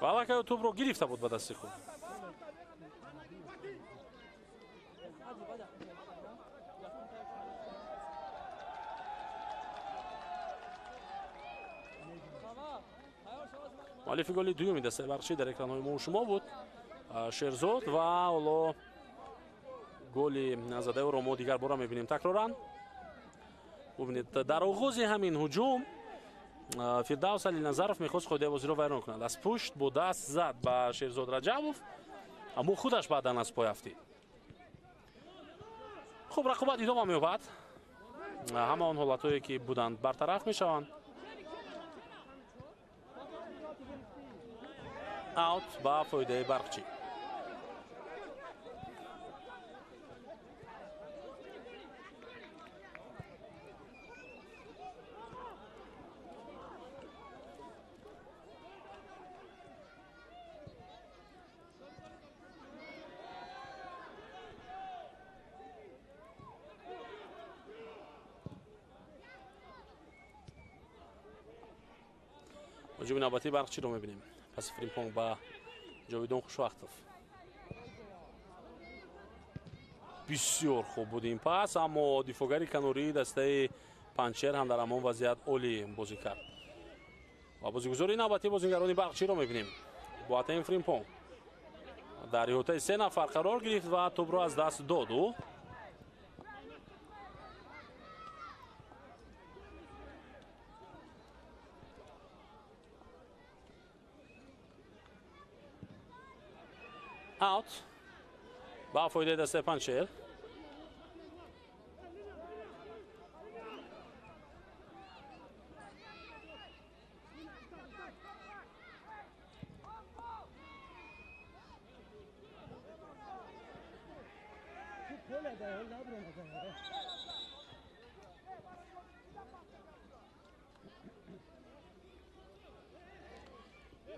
[SPEAKER 1] Ва аллакай тӯбро гирифта буд ба дасти худ. Муаллифи голи дуюми дастаи Барқчӣ дар экранҳои мо шумо буд Шерзод ва ҳоло голи задаи ӯро мо дигар бора мебинем такроран. Бубинед, дар оғози ҳамин ҳуҷум Фирдавс Алиназаров мехост қоидаи бозиро вайрон кунад. Аз пушт бо даст зад ба Шерзод Раҷабов, аммо худаш баъдан аз пой афтид. Хуб, рақобат идома меёбад Ҳама он ҳолатҳое ки буданд бартараф мешаванд. Аут ба фоидаи Барқчӣ. Ҳуҷуми навбатии Барқчиро мебинем. Паси Фримпонг ба Ҷовидон Хушвақтов. Бисёр хуб буд ин пас, аммо дифоъгари канории дастаи Панҷшер ҳам дар ҳамон вазъият олӣ бозӣ кард. Ва бозигузории навбатии бозингарони Барқчиро мебинем. Боатен Фримпонг дар иҳотаи се нафар қарор гирифт ва тӯбро аз даст дод. Ӯ аут ба фоидаи дастаи Панҷшер.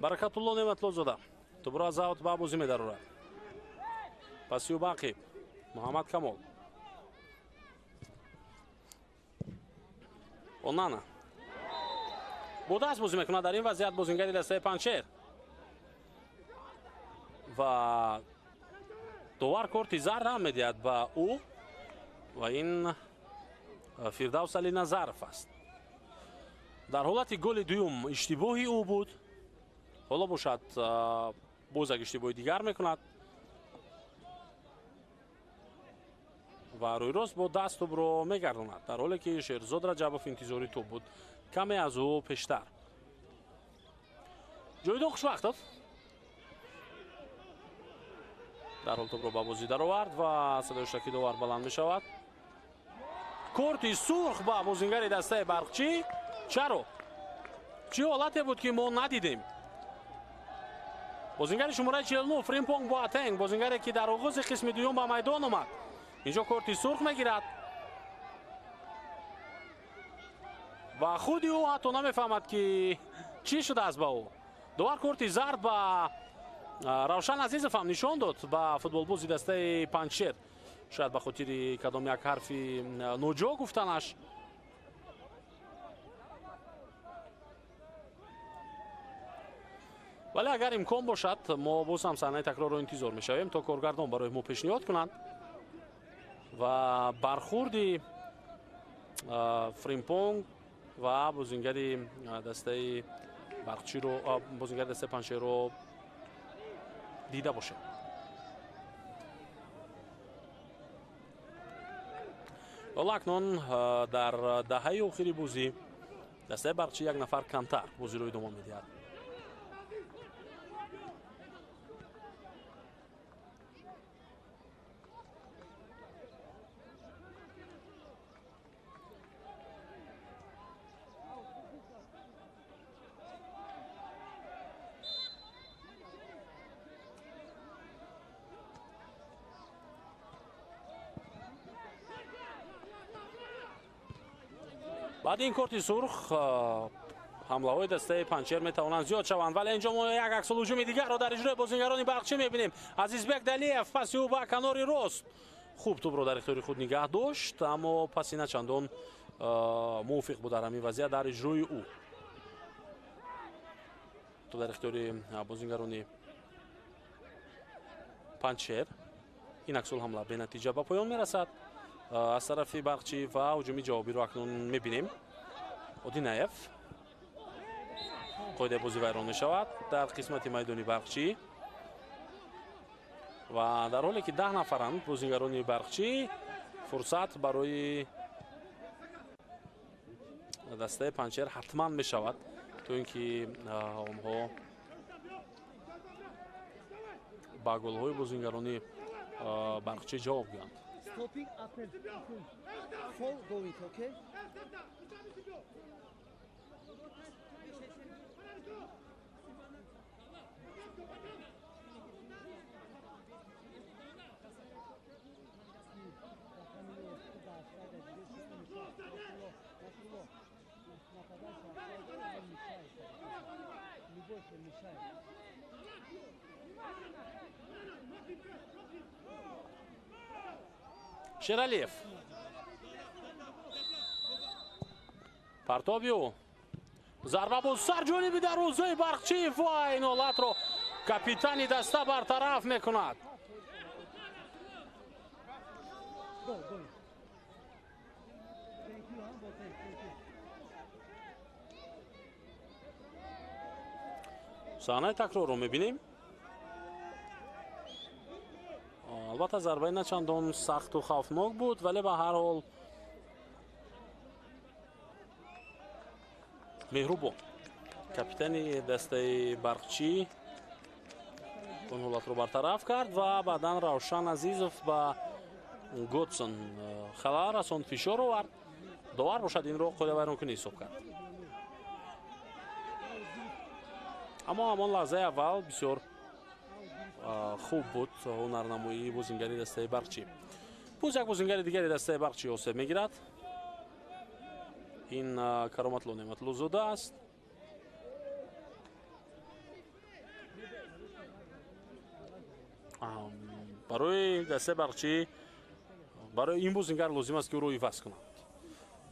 [SPEAKER 1] Баракатулло Неъматллозода тӯбро аз аут ба бозӣ медарорад. Пасиу бақиб Муҳаммад Камол. Онана бо даст бозӣ мекунад дар ин вазъият бозингари дастаи Панҷшер ва довар корти зард ҳам медиҳад ба ӯ ва ин Фирдавс Алиназаров аст. Дар ҳолати голи дуюм иштибоҳи ӯ буд. Ҳоло бошад боз як иштибоҳи дигар мекунад ва рӯйрост бо даст тӯбро мегардонад, дар ҳоле ки Шерзод Раҷабов интизори тӯб буд каме аз ӯ пештар. Ҷовидон Хушвақтов дар ҳол тӯбро ба бозӣ даровард ва садои шаки довар баланд мешавад. Корти сурх ба бозингари дастаи Барқчӣ. Чаро? Чӣ ҳолате буд ки мо надидем? Бозингари шумораи 49 Фримпонг Боатенг, бозингаре ки дар оғози қисми дуюм ба майдон омад, инҷо корти сурх мегирад ва худи ӯ ҳатто намефаҳмад ки чӣ шудааст ба ӯ. Довар корти зард ба Равшан Азизов ҳам нишон дод ба футболбози дастаи Панҷшер, шояд ба хотири кадом як ҳарфи ноҷо гуфтанаш. Вале агар имкон бошад, мо боз ҳам саҳнаи такрорро интизор мешавем то коргардон барои мо пешниҳод кунанд ва бархурди Фримпонг ва бозингари дастаи Барқчиро, бозингари дастаи Панҷшерро дида бошем. Ҳоло акнун дар даҳаи охири бозӣ дастаи Барқчӣ як нафар камтар бозиро идома медиҳад. Баъди ин корти сурх ҳамлаҳои дастаи Панҷшер метавонанд зиёд шаванд, вале инҷо мо як аксулҳуҷуми дигарро дар иҷрои бозингарони Барқчӣ мебинем. Азизбек Далиев паси ӯ ба канори рост хуб тӯбро дар ихтиёри худ нигаҳ дошт, аммо паси начандон мувофиқ буд дар ҳамин вазъият дар иҷрои ӯ. Тӯб дар ихтиёри бозингарони Панҷшер. Ин аксулҳамла бенатиҷа ба поён мерасад аз тарафи Барқчӣ ва ҳуҷуми ҷавобиро акнун мебинем. Одинаев қоидаи бозӣ вайрон мешавад дар қисмати майдони Барқчӣ ва дар ҳоле ки 10 нафаранд бозингарони Барқчӣ, фурсат барои дастаи Панҷшер ҳатман мешавад то ин ки онҳо ба голҳои бозингарони Барқчӣ ҷавоб гӯянд.
[SPEAKER 2] Stopping after foul, go it, okay?
[SPEAKER 1] Шералиев. Партобиу. Зарба бо сар ҷониби дарвозаи Барқчӣ ва ин ҳолатро капитани даста бартараф мекунад. Саҳнаи такрорро мебинем. Албатта зарбаи на чандон сахту хавфнок буд, вале ба ҳар ҳол Меҳрубон, капитани дастаи Барқчӣ, он ҳолатро бартараф кард ва баъдан Равшан Азизов ба Готсон халал расонд, фишор овард. Довар бошад инро қоидавайронкунӣ ҳисоб кард. Аммо ҳамон лаҳзаи аввал бисёр хуб буд ҳунарнамоии бозингари дастаи Барқчӣ. Боз як бозингари дигари дастаи Барқчӣ осеб мегирад. Ин Кароматло Неъматлозода аст. Барои дастаи Барқчӣ, барои ин бозингар лозим аст, ки ӯро иваз кунанд.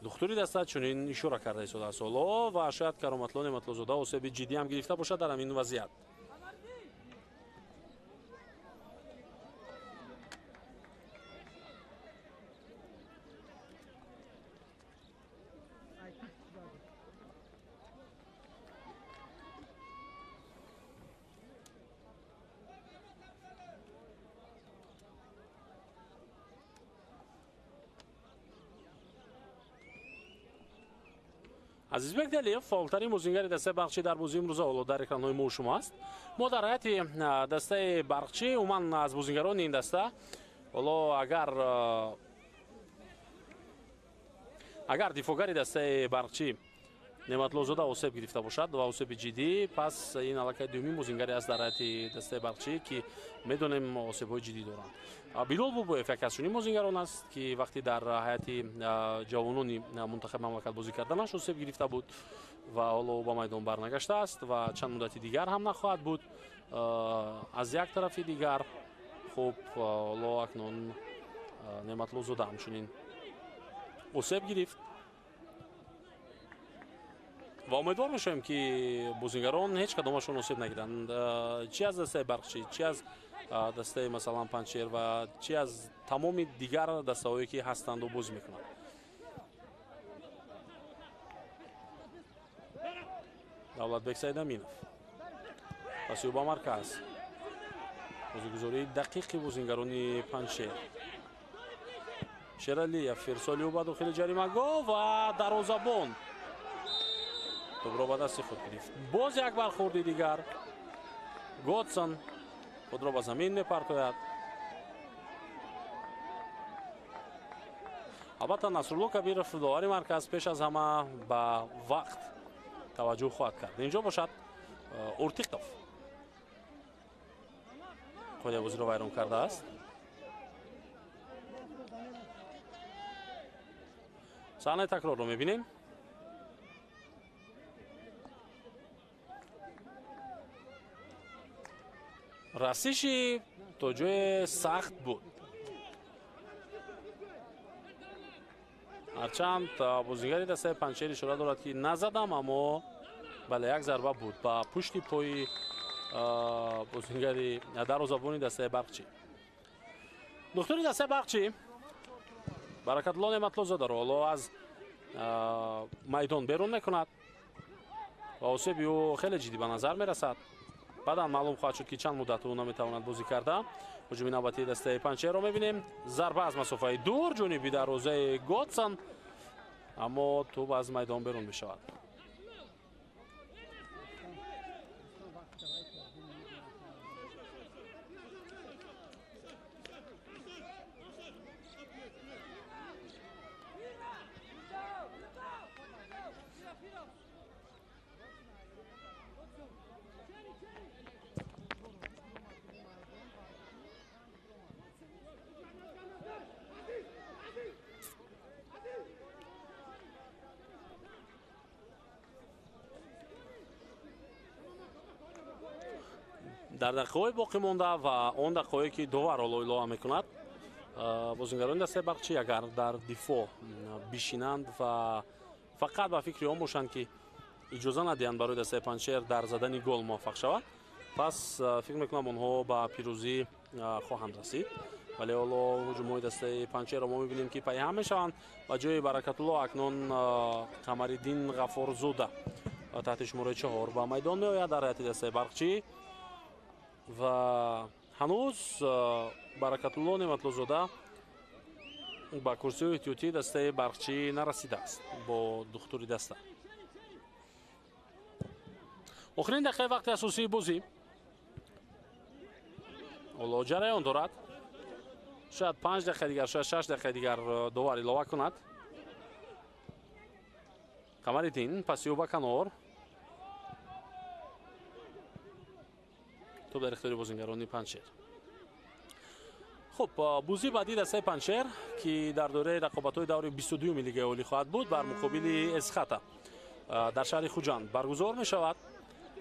[SPEAKER 1] Духтури даста чунин ишора карда истодааст ҳоло ва шояд Кароматло Неъматлозода осеби ҷиддӣ ҳам гирифта бошад дар ҳамин вазъият. Азизбек Далиев фаъолтарин бозингари дастаи Барқчӣ дар бозии имрӯза ҳоло дар экранҳои мо шумо аст. Мо дар ҳайати дастаи Барқчӣ умуман аз бозингарони ин даста ҳоло агар дифоъгари дастаи Барқчӣ Неъматлозода осеб гирифта бошад ва осеби ҷиддӣ, пас ин аллакай дуюмин бозингаре аст дар ҳайати дастаи Барқчӣ, ки медонем осебҳои ҷиддӣ доранд. Билол Бобоев яке аз чунин бозингарон аст, ки вақте дар ҳайати ҷавонони мунтахаби мамлакат бозӣ карданаш осеб гирифта буд ва ҳоло ба майдон барнагаштааст ва чанд муддати дигар ҳам нахоҳад буд. Аз як тарафи дигар, хуб, ҳоло акнун Неъматлозода ҳамчунин осеб гирифт ва умедвор мешавем, ки бозингарон ҳеҷ кадомашон осеб нагиранд, чи аз дастаи Барқчӣ, чи аз дастаи масалан Панҷшер ва чи аз тамоми дигар дастаҳое, ки ҳастанду бозӣ мекунанд. Давлатбек Сайдаминов паси ӯ ба марказ. Бозигузории дақиқи бозингарони Панҷшер. Шералиев фирсоли ӯ ба дохили ҷаримагоҳ ва дарвозабон тӯбро ба дасти худ гирифт. Боз як бархӯрди дигар. Готсон худро ба замин мепартояд. Албатта Насрулло Кабиров, довари марказ, пеш аз ҳама ба вақт таваҷҷӯҳ хоҳад кард. Инҷо бошад Уртиқов қоидабозиро вайрон кардааст. Саҳнаи такрорро мебинем. Расиши то ҷое сахт буд. Ҳарчанд бозингари дастаи Панҷшер ишора дорад, ки назадам, аммо бале, як зарба буд ба пушти пои бозингари дарвозабони дастаи Барқчӣ. Духтури дастаи Барқчӣ Баракатло Неъматлозодаро ҳоло аз майдон берун мекунад ва осеби ӯ хеле ҷиддӣ ба назар мерасад. Баъдан маълум хоҳад шуд, ки чанд муддат ӯ наметавонад бозӣ карда. Ҳуҷуми навбатии дастаи Панҷшерро мебинем. Зарба аз масофаи дур ҷониби дарвозаи Готсон, аммо тӯб аз майдон берун мешавад. Дар дақиқаҳои боқӣ монда ва он дақиқаҳое ки довар ҳоло илова мекунад, бозингарони дастаи Барқчӣ агар дар дифоъ бишинанд ва фақат ба фикри он бошанд, ки иҷоза надиҳанд барои дастаи Панҷшер дар задани гол муваффақ шавад, пас фикр мекунам онҳо ба пирӯзӣ хоҳанд расид. Вале ҳоло ҳуҷумҳои дастаи Панҷшерро мо мебинем, ки пайҳам мешаванд. Ба ҷои Баракатулло акнун Қамариддин Ғаффорзода таҳти шумораи 4 ба майдон меояд дар ҳайати дастаи Барқчӣ ва ҳанӯз Баракатулло Неъматллозода ба курсиҳои эҳтиётии дастаи Барқчӣ нарасидааст бо духтури даста. Охирин дақиқаи вақти асосии бозӣ ҳоло ҷараён дорад. Шояд 5 дақиқаи дигар, шояд 6 дақиқаи дигар довар илова кунад. Қамариддин паси ӯ ба канор. Топ дар ихтиёри бозингарони Панҷшер. Хуб, бозии баъдии дастаи Панҷшер, ки дар доираи рақобатҳои даври 22-юми Лигаи Олӣ хоҳад буд, бар муқобили Эсхата дар шаҳри Хуҷанд баргузор мешавад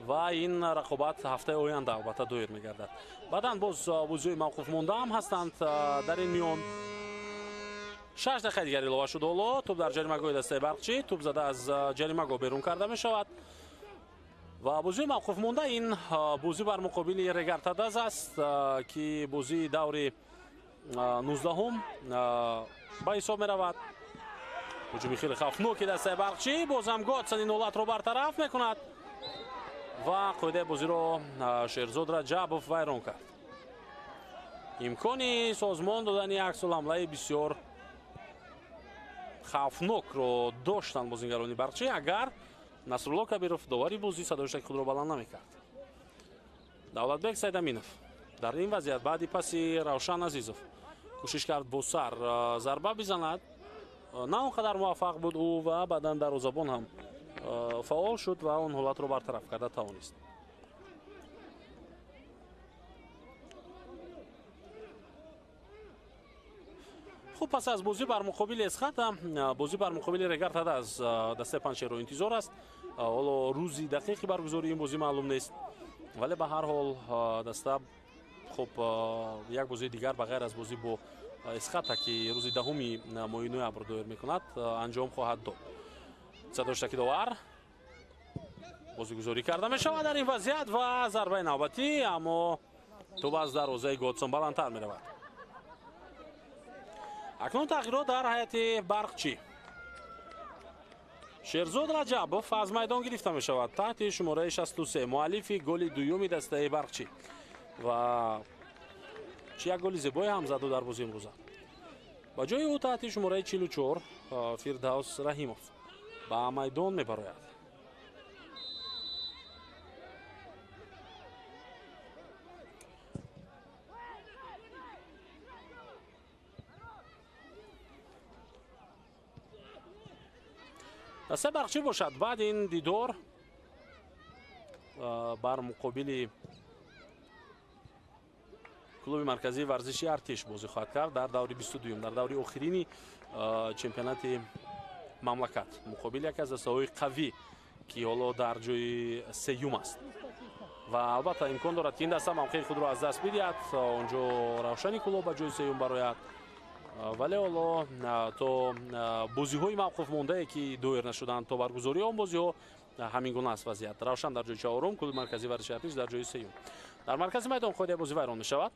[SPEAKER 1] ва ин рақобат ҳафтаи оянда албатта доир мегардад. Баъдан боз бозиҳои мавқуф монда ҳам ҳастанд дар ин миён. 6 дақиқаи дигар илова шуд ҳоло. Тӯб дар ҷаримагоҳи дастаи Барқчӣ, тӯб зада аз ҷаримагоҳ берун карда мешавад ва бозии мавқуф монда ин бозӣ бар муқобили Регартадаз аст, ки бозии даври 19-ум ба ҳисоб меравад. Ҳуҷуми хеле хавфноки дастаи Барқчӣ, бозам Готсон ин ҳолатро бартараф мекунад ва қоидаи бозиро Шерзод Раҷабов вайрон кард. Имкони созмон додани аксулҳамлаи бисёр хавфнокро доштанд бозингарони Барқчӣ, агар Насрулло Кабиров довари бозӣ садоиштаки худро баланд намекард. Давлатбек Сайдаминов дар ин вазъият баъди паси Равшан Азизов кӯшиш кард бо сар зарба бизанад, на он қадар муваффақ буд ӯ ва баъдан дарвозабон ҳам фаъол шуд ва он ҳолатро бартараф карда тавонист. Хуб, пас аз бозӣ бар муқобили Эсхата, бозӣ бар муқобили Регартада аз дастаи Панҷшерро интизор аст. Ҳоло рӯзи дақиқи баргузории ин бозӣ маълум нест, вале ба ҳар ҳол даста хуб як бозии дигар ба ғайр аз бозӣ бо Эсхата, ки рӯзи 10-уми моҳи ноябр доир мекунад, анҷом хоҳад дод. Садоштаки довар бозигузорӣ карда мешавад дар ин вазъият ва зарбаи навбатӣ, аммо тӯб аз дарвозаи Готсон баландтар меравад. Акнун тағйирот дар ҳайати Барқчӣ. Шерзод Раҷабов аз майдон гирифта мешавад таҳти шумораи 63, муаллифи голи дуюми дастаи Барқчӣ ва чи як голи зебое ҳам заду дар бозии имрӯза. Ба ҷои ӯ таҳти шумораи 44 Фирдавс Раҳимов ба майдон мебарояд. Дастаи Барқчӣ бошад баъд ин дидор бар муқобили клуби марказии варзиши Артиш бозӣ хоҳад кард дар даври 22-юм, дар даври охирини чемпионати мамлакат, муқобили яке аз дастаҳои қавӣ, ки ҳоло дар ҷои сеюм аст ва албатта имкон дорад, ки ин даста мавқеи худро аз даст бидиҳад, онҷо Равшани Кӯлоб ба ҷои сеюм барояд. Вале ҳоло то бозиҳои мавқуф мондае, ки доир нашуданд, то баргузории он бозиҳо ҳамин гуна аст вазъият. Равшан дар ҷои чаҳорум, клуби марказии варзиши Артиш дар ҷои сеюм. Дар маркази майдон қоидаи бозӣ вайрон мешавад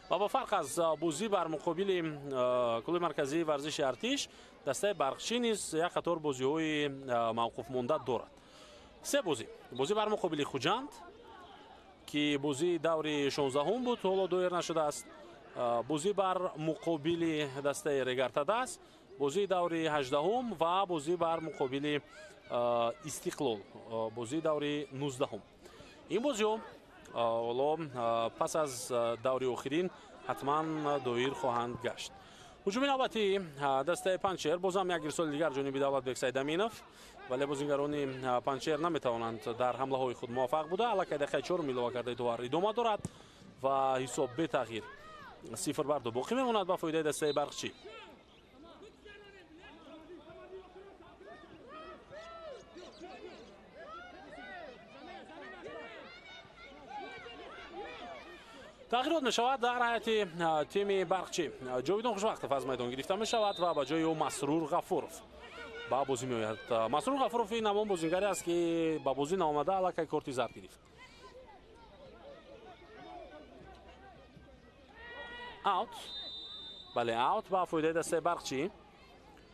[SPEAKER 1] ва бо фарқ аз бозӣ бар муқобили клуби марказии варзиши Артиш, дастаи Барқчӣ низ як қатор бозиҳои мавқуф монда дорад. Се бозӣ. Бозӣ бар муқобили Хуҷанд, ки бозии даври 16-ум буд, ҳоло доир нашудааст. Бозӣ бар муқобили дастаи Регартадас, бозии даври 18-ум ва бозӣ бар муқобили Истиқлол, бозии даври 19-ум. Ин бозиҳо ҳоло пас аз даври охирин ҳатман доир хоҳанд гашт. Ҳуҷуми навбатии дастаи Панҷшер, бозам як ирсоли дигар ҷониби Давлатбек Сайдаминов, вале бозингарони Панҷшер наметавонанд дар ҳамлаҳои худ муваффақ буда. Аллакай дақиқаи 4 илова кардаи довар идома дорад ва ҳисоб бетағйир 0-2 боқӣ мемонад ба фоидаи дастаи Барқчӣ. Тағйирот мешавад дар ҳайати тими Барқчӣ. Ҷовидон Хушвақтов аз майдон гирифта мешавад ва ба ҷои ӯ Масрур Ғафуров ба бозӣ меояд. Масрур Ғафуров ин ҳамон бозингаре аст, ки ба бозӣ наомада аллакай корти зард гирифт. Аут. Бале, аут ба фоидаи дастаи Барқчӣ.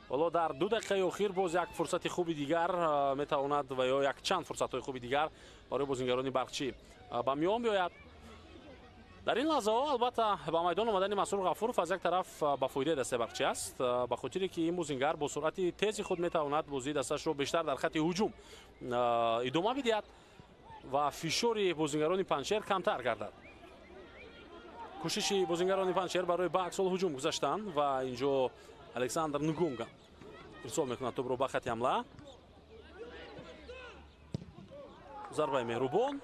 [SPEAKER 1] Ҳоло дар 2 дақиқаи охир боз як фурсати хуби дигар метавонад ва ё якчанд фурсатҳои хуби дигар барои бозингарони Барқчӣ ба миён биёяд. Дар ин лаҳзаҳо албатта ба майдон омадани Масрур Ғафуров аз як тараф ба фоидаи дастаи Барқчӣ аст, ба хотире ки ин бозингар бо суръати тези худ метавонад бозии дасташро бештар дар хатти ҳуҷум идома бидиҳад ва фишори бозингарони Панҷшер камтар гардад. Кӯшиши бозингарони Панҷшер барои ба аксол ҳуҷум гузаштан ва инҷо Александр Нгунга ирсол мекунад тӯбро ба хатти ҳамла. Зарбаи меҳрубон.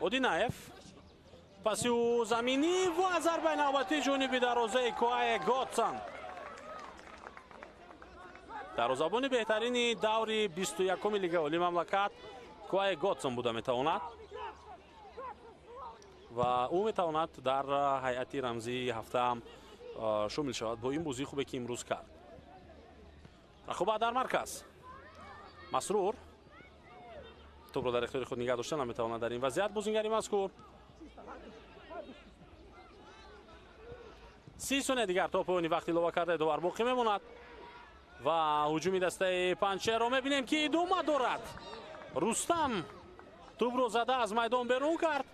[SPEAKER 1] Одинаев паси ӯ заминӣ ва зарбаи навбатии ҷониби дарвозаи Коае Готсан. Дарвозабони беҳтарини даври 21-уми Лигаи Олии мамлакат Коае Готсон буда метавонад ва ӯ метавонад дар ҳайати рамзии ҳафтаам шомил шавад бо ин бозии хубе, ки имрӯз кард. Рақобат дар марказ. Масрур тӯбро дар ихтиёри худ нигаҳ дошта наметавонад дар ин вазъият бозингари мазкур. 30 сония дигар то поёни вақти илова кардаи довар боқӣ мемонад ва ҳуҷуми дастаи Панҷшерро мебинем, ки идома дорад. Рустам тӯбро зада аз майдон берун кард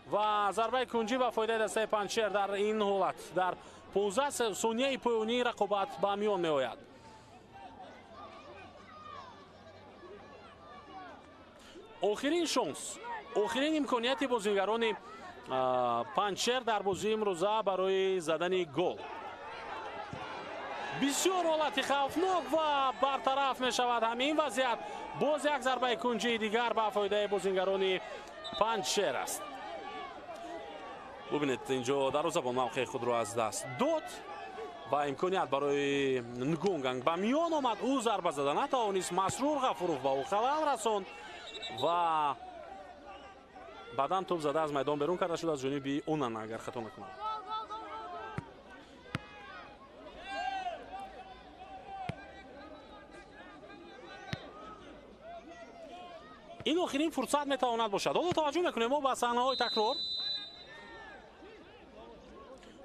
[SPEAKER 1] ва зарбаи кунҷӣ ба фоидаи дастаи Панҷшер дар ин ҳолат дар 15 сонияи поёнии рақобат ба миён меояд. Охирин шонс, охирин имконияти бозингарони Панҷшер дар бозии имрӯза барои задани гол. Бисёр ҳолати хавфнок ва бартараф мешавад ҳамин вазъият. Боз як зарбаи кунҷии дигар ба фоидаи бозингарони Панҷшер аст. Бубинед, инҷо дарвозабон мавқеи худро аз даст дод ва имконият барои Нгунганг ба миён омад. Ӯ зарба зада натавонист. Масрур Ғафуров ба ӯ халал расонд ва баъдан тӯб зада аз майдон берун карда шуд аз ҷониби Онана, агар хато накунам. Ин охирин фурсат метавонад бошад. Ҳоло таваҷҷӯҳ мекунем мо ба саҳнаҳои такрор.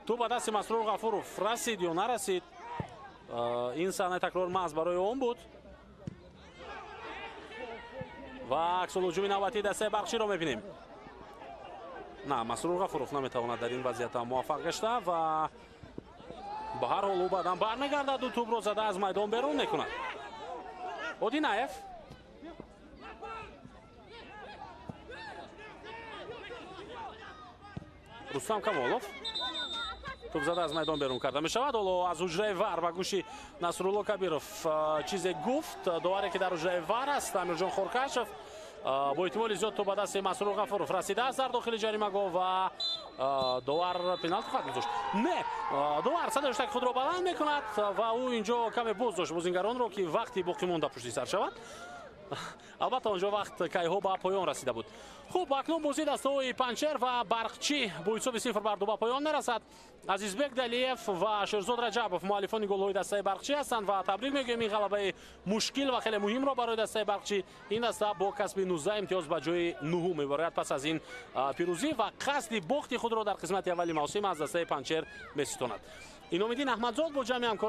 [SPEAKER 1] Тӯб ба дасти Масрур Ғафуров расид ё нарасид? Ин саҳнаи такрор маҳз барои он буд. Ва аксулҳуҷуми навбатии дастаи Барқчиро мебинем. На, Масрур Ғафуров наметавонад дар ин вазъият муваффақ гашта ва ба ҳар ҳол ӯ баъдан бармегардаду тӯбро зада аз майдон берун мекунад. Одинаев Рустам Камолов тӯб зада аз майдон берун карда мешавад. Ҳоло аз ҳуҷраи вар ба гӯши Насрулло Кабиров чизе гуфт. Доваре, ки дар ҳуҷраи вар аст, Амирҷон Хоркашев, бо эҳтимоли зиёд тӯб ба дасти Масрур Ғафуров расидааст дар дохили ҷаримагоҳ ва довар пеналти хоҳад гузошт. Не, довар садои худро баланд мекунад ва ӯ инҷо каме боз дошт бозингаронро, ки вақти боқӣ монда пушти сар шавад. Албатта онҷо вақт кайҳо ба поён расида буд. Хуб, акнун бозии дастаҳои Панҷшер ва Барқчӣ бо ҳисоби 0-2 ба поён мерасад. Азизбек Далиев ва Шерзод Раҷабов муаллифони голҳои дастаи Барқчӣ ҳастанд ва табрик мегӯем ин ғалабаи мушкил ва хеле муҳимро барои дастаи Барқчӣ. Ин даста бо касби 19 имтиёз ба ҷои нуҳум мебарояд пас аз ин пирӯзӣ ва қасди бохти худро дар қисмати аввали мавсим аз дастаи Панҷшер меситонад. Иномиддин Аҳмадзод бо ҷамъи ҳамкор